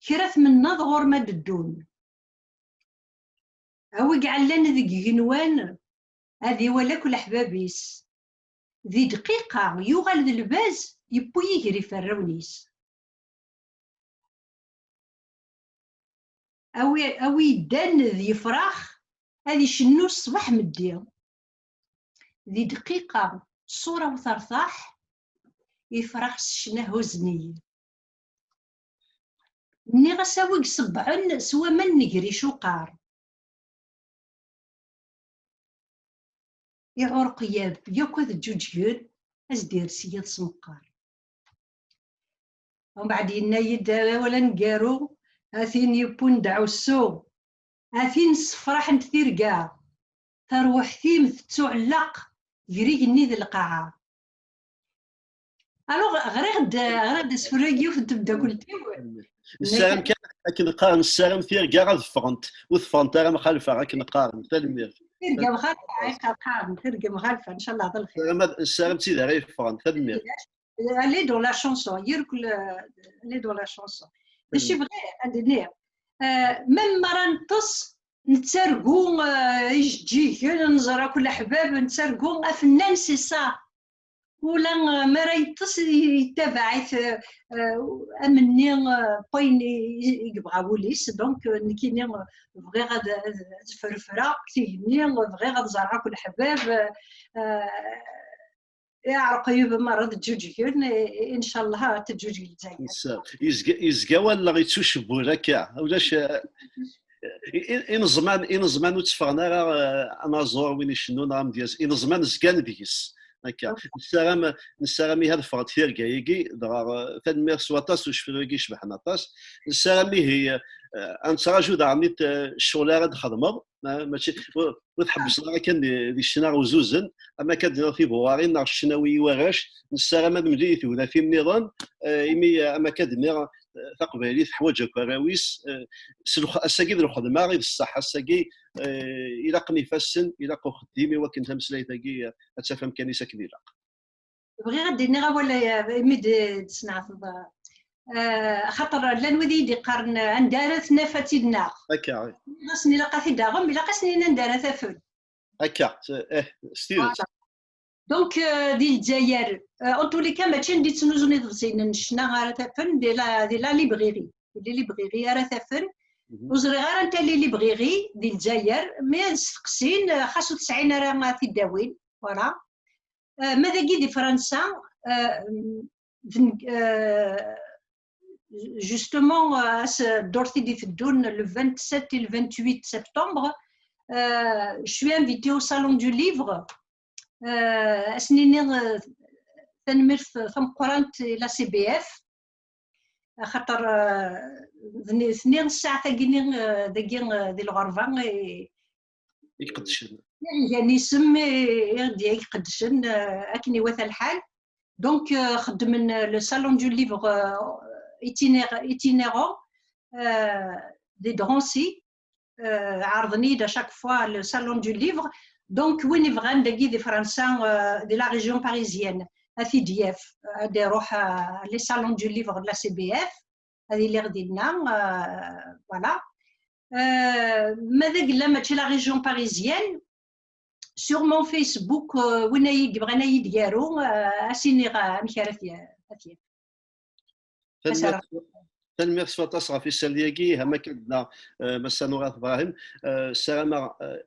kra tmennaḍ ɣur-m ad d-ddun. A wi iɛellan deg igenwan, ad iwal akk leḥbab-is. Di dqiqa, yuɣal d lbaz, yewwi iger iferrawen-is. A wi, a wi yeddan d yefrax, ad icennu ṣṣbeḥ meddi. Di dqiqa, ṣṣura-w tertaḥ, ifrax s ccna huzen-iyi. Nniɣ-as a wi iṣebbɛen s waman n ger icuqar. Iɛurqyab yakk ad ǧǧuǧgen, a s-d-ires yiḍes meqqar. Umbeɛd yenna-yi-d awal aneggaru, a tin yewwin deɛwessu, a tin ssefraḥent tirga, tarwiḥt-im tettuɛelleq ger igenni d lqaɛa. Alors, ɣriɣ-d ɣriɣ-d asefru-agi yiwet n temdakelt-iw. Nessaram kan akken qqaren, nessaram tirga ad ffɣent, ur teffɣent ara mxalfa akken qqaren. Tanemmirt. Tirga mxalfa, ay qqaren, tirga mxalfa, ncallah d lxir. Nessaram tid ara yeffɣen, tanemmirt. Elle est dans la chanson, yirkel, elle est dans la chanson. D acu bɣiɣ ad d-iniɣ, même mi ara neṭṭes, nettargu ijeǧǧigen, neẓra akk leḥbab, nettargu afennan, c'est ça. Ula mi ara yeṭṭes, yettabaɛ-it amenni n wayen i yebɣa wul-is. Donc, nekkini bɣiɣ ad frefreɣ tigenni, bɣiɣ ad ẓreɣ akk leḥbab. Iɛreqyuben merra ad ǧǧuǧgen, incallah ad teǧǧuǧeg Lezzayer. Yezga, yezga wallaɣ yettucewwel akka, ulac. Ineẓman, ineẓman ur tteffɣen ara, anaẓur, win icennun neɣ amedyaz, ineẓman zgan deg-s. Akka. Nessaram, nessaram ihi ad ffɣent tirga-agi, dɣa tanemmirt s waṭas, usefru-agi icebḥen aṭas. Nessaram ihi ad nettraǧu daɣen ccɣel ara d-xedmeḍ. Mačči ur tḥebbseḍ ara kan di ccna uzuzen, am akka d-nniɣ tibuɣarin neɣ ccnawi i warrac, nessaram ad nemlil i tegnatin nniḍen, imi am akka d-nniɣ taqbaylit teḥwaǧ akk arraw-is. Ass-agi d lxedma i d ṣṣeḥ, ass-agi ilaqen ifassen, ilaq uxeddim i wakken tameslayt-agi ad taf amkan-is akken ilaq. Bɣiɣ ad d-iniɣ awal imi d-tesneɛteḍ, axaṭer llan wid i yi-d-iqqaren anda ara t-naf ad t-id-naɣ. Akka. Nniɣ-asen ilaq ad t-id-aɣem, ilaq ad sen-inin anda ara t-afen. Akka, eh, s tidet. Donc, di Lezzayer, en tous les cas, mačči anda i ttnuzun iḍebsiyen n ccna ara t-afen, di la librairie. Di librairie ara t-afen. Ur ẓriɣ ara anta li librairie di Lezzayer, mais ad steqsin, xas ur tesɛin ara ad t-id-awin. Voilà. Ma dagi di Fransa, justement, ass ddurt i d-iteddun, le vingt-sept et le vingt-huit septembre, je suis invitée au Salon du Livre. Ad sen-iniɣ tanemmirt tameqqrant i la C B F, axaṭer d nitni ssaɛt-agi-nni dagi di lɣerba i iqeddcen. Igan isem i ɣ-d-iqeddcen akken iwata lḥal. Donc, xeddmen le Salon du Livre itinérant, di Drancy. Ɛerḍen-iyi-d à chaque fois le Salon du Livre. Donc, win ibɣan dagi di Fransa, di la région parisienne, ad t-id-yaf, ad iruḥ les Salons du Livre de la C B F, ad iliɣ dinna, voilà. Ma d agella mačči la région parisienne, sur mon Facebook, euh, win ay yebɣan ad yi-d-yaru, euh, ad s-iniɣ, euh, amek ara t-, ad t-yaf. Ass ara Tanemmirt, tanemmirt s waṭas ɣef isali-agi, ha ma akka d-tenna, eh, Massa Nura Ibrahim. Eh, ssarameɣ, eh,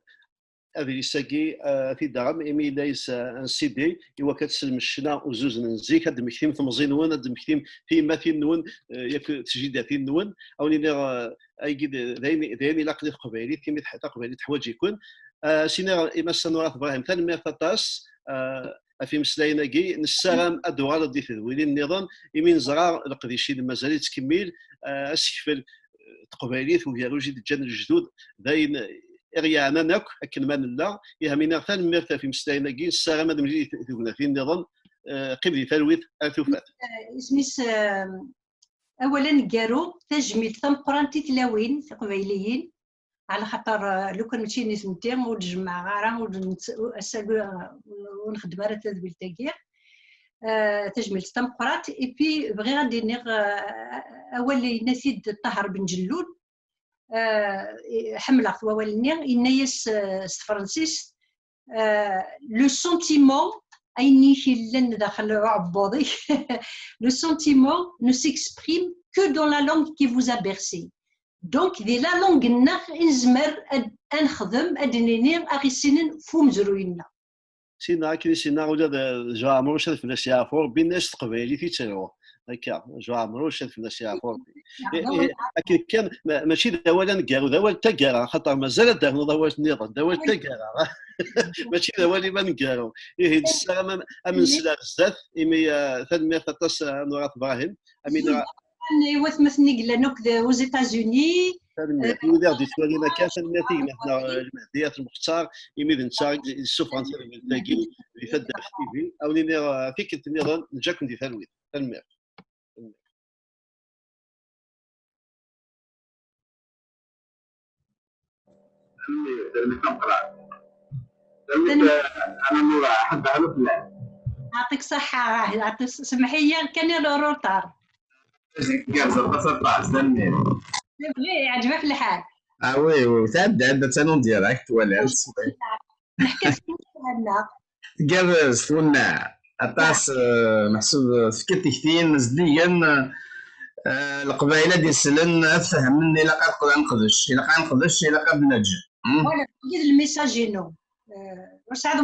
adlis-agi, eh, ad t-id-taɣem, imi yella yes, eh, un C D, i wakka ad teslem ccna uzuzen n zik, ad d-temmektim temẓi-nwen, ad d-temmektim tiyemmatin-nwen, eh, yak tjiddatin-nwen. A wen-iniɣ, eh, ayagi d, d ayen, d ayen ilaqen i teqbaylit, imi teḥ-, taqbaylit teḥwaǧ-iken. Eh, s-iniɣ i Massa Nura Ibrahim, tanemmirt aṭas, eh, ɣef imeslayen-agi. Nessaram ad d-uɣaleḍ di tedwilin nniḍen, imi neẓra leqdic-inem mazal yettkemmil, eh, asekfel, eh, teqbaylit, ugerruj i d-ǧǧan lejdud, d ayen i ɣ-yeɛnan akk akken ma nella. Ihi, a m-iniɣ tanemmirt ɣef imeslayen-agi, nessaram ad nemlil i tegnatin nniḍen, eh, qqim di talwit ar tufat. Eh, isem-is, eh, awal aneggaru, tajmilt tameqqrant i tlawin tiqbayliyin, ɛla xaṭer, eh, lukan mačči nitenti, ur d-jemmɛeɣ ara, ur d-nett-, ass-agi, eh, ur nxeddem ara tadwilt-agi. Eh, tajmilt tameqqrant, et puis bɣiɣ ad d-iniɣ, eh, awal yenna-t-id Ṭaher Ben Jellul, eh, ḥemmleɣ-t wawal-nni, yenna-yas, eh, s tefransist, eh, le sentiment, ayen i k-illan daxel uɛebbuḍ-ik, le sentiment ne s'exprime que dans la langue qui vous a bercé. Donc, di la langue-nneɣ i nezmer ad, ad nexdem, ad d-nini, ad ɣ-issinen f umezruy-nneɣ. Sinna akken i sinna ula d, d Jean Amrouche ad fell-as yeɛfu Rebbi, nna-as s teqbaylit i ttruɣ. Akka, Jean Amrouche ad fell-as yeɛfu Rebbi. Eh, eh, akken kan, ma-, mačči d awal aneggaru, d awal n taggara, axaṭer mazal ad d-ternuḍ awal nniḍen, d awal n taggara. Mačči d awal-im aneggaru. Ihi, nessaram am, am nsel ar zdat, imi, eh, tanemmirt aṭas, eh, a Nura Ibrahim. Amin, i watmaten i yellan akk d, aux États-Unis. Tanemmirt. I wid i ɣ-d-yettwalin akka, tanemmirt i gma-tneɣ, eh, Lmehdi At Lmextar, imi d netta i d-, i d-yessufɣen tadwilt-agi di Taddart T V. A wen-iniɣ, eh, tikkelt nniḍen, neǧǧa-ken di talwit. Tanemmirt. Tanemmirt, tanemmirt tameqqrant. Tanemmirt, eh, a Nura, ḥedd ḥlu fell-am. يعطيك الصحة، يعطيك الص-، سمحي لي كان le retard. Gerrzeḍ aṭas, aṭas, tanemmirt. C'est vrai, yeɛǧeb-ak lḥal. Ah oui, oui, tɛedda, tɛedda, attan en direct, twalamt. Neḥka-d s wannect-nneɣ. Tgerrez twenneɛ. Aṭas, eh, meḥsub, eh, tefkiḍ tiktin zeddigen, eh, Leqbayel ad islen, ad fehmen, ilaq ad, ad neqdec, ilaq ad neqdec, ilaq ad neǧǧ. Hmm? Voilà, tagi d lmessage-inu. Eh, ur sɛiɣ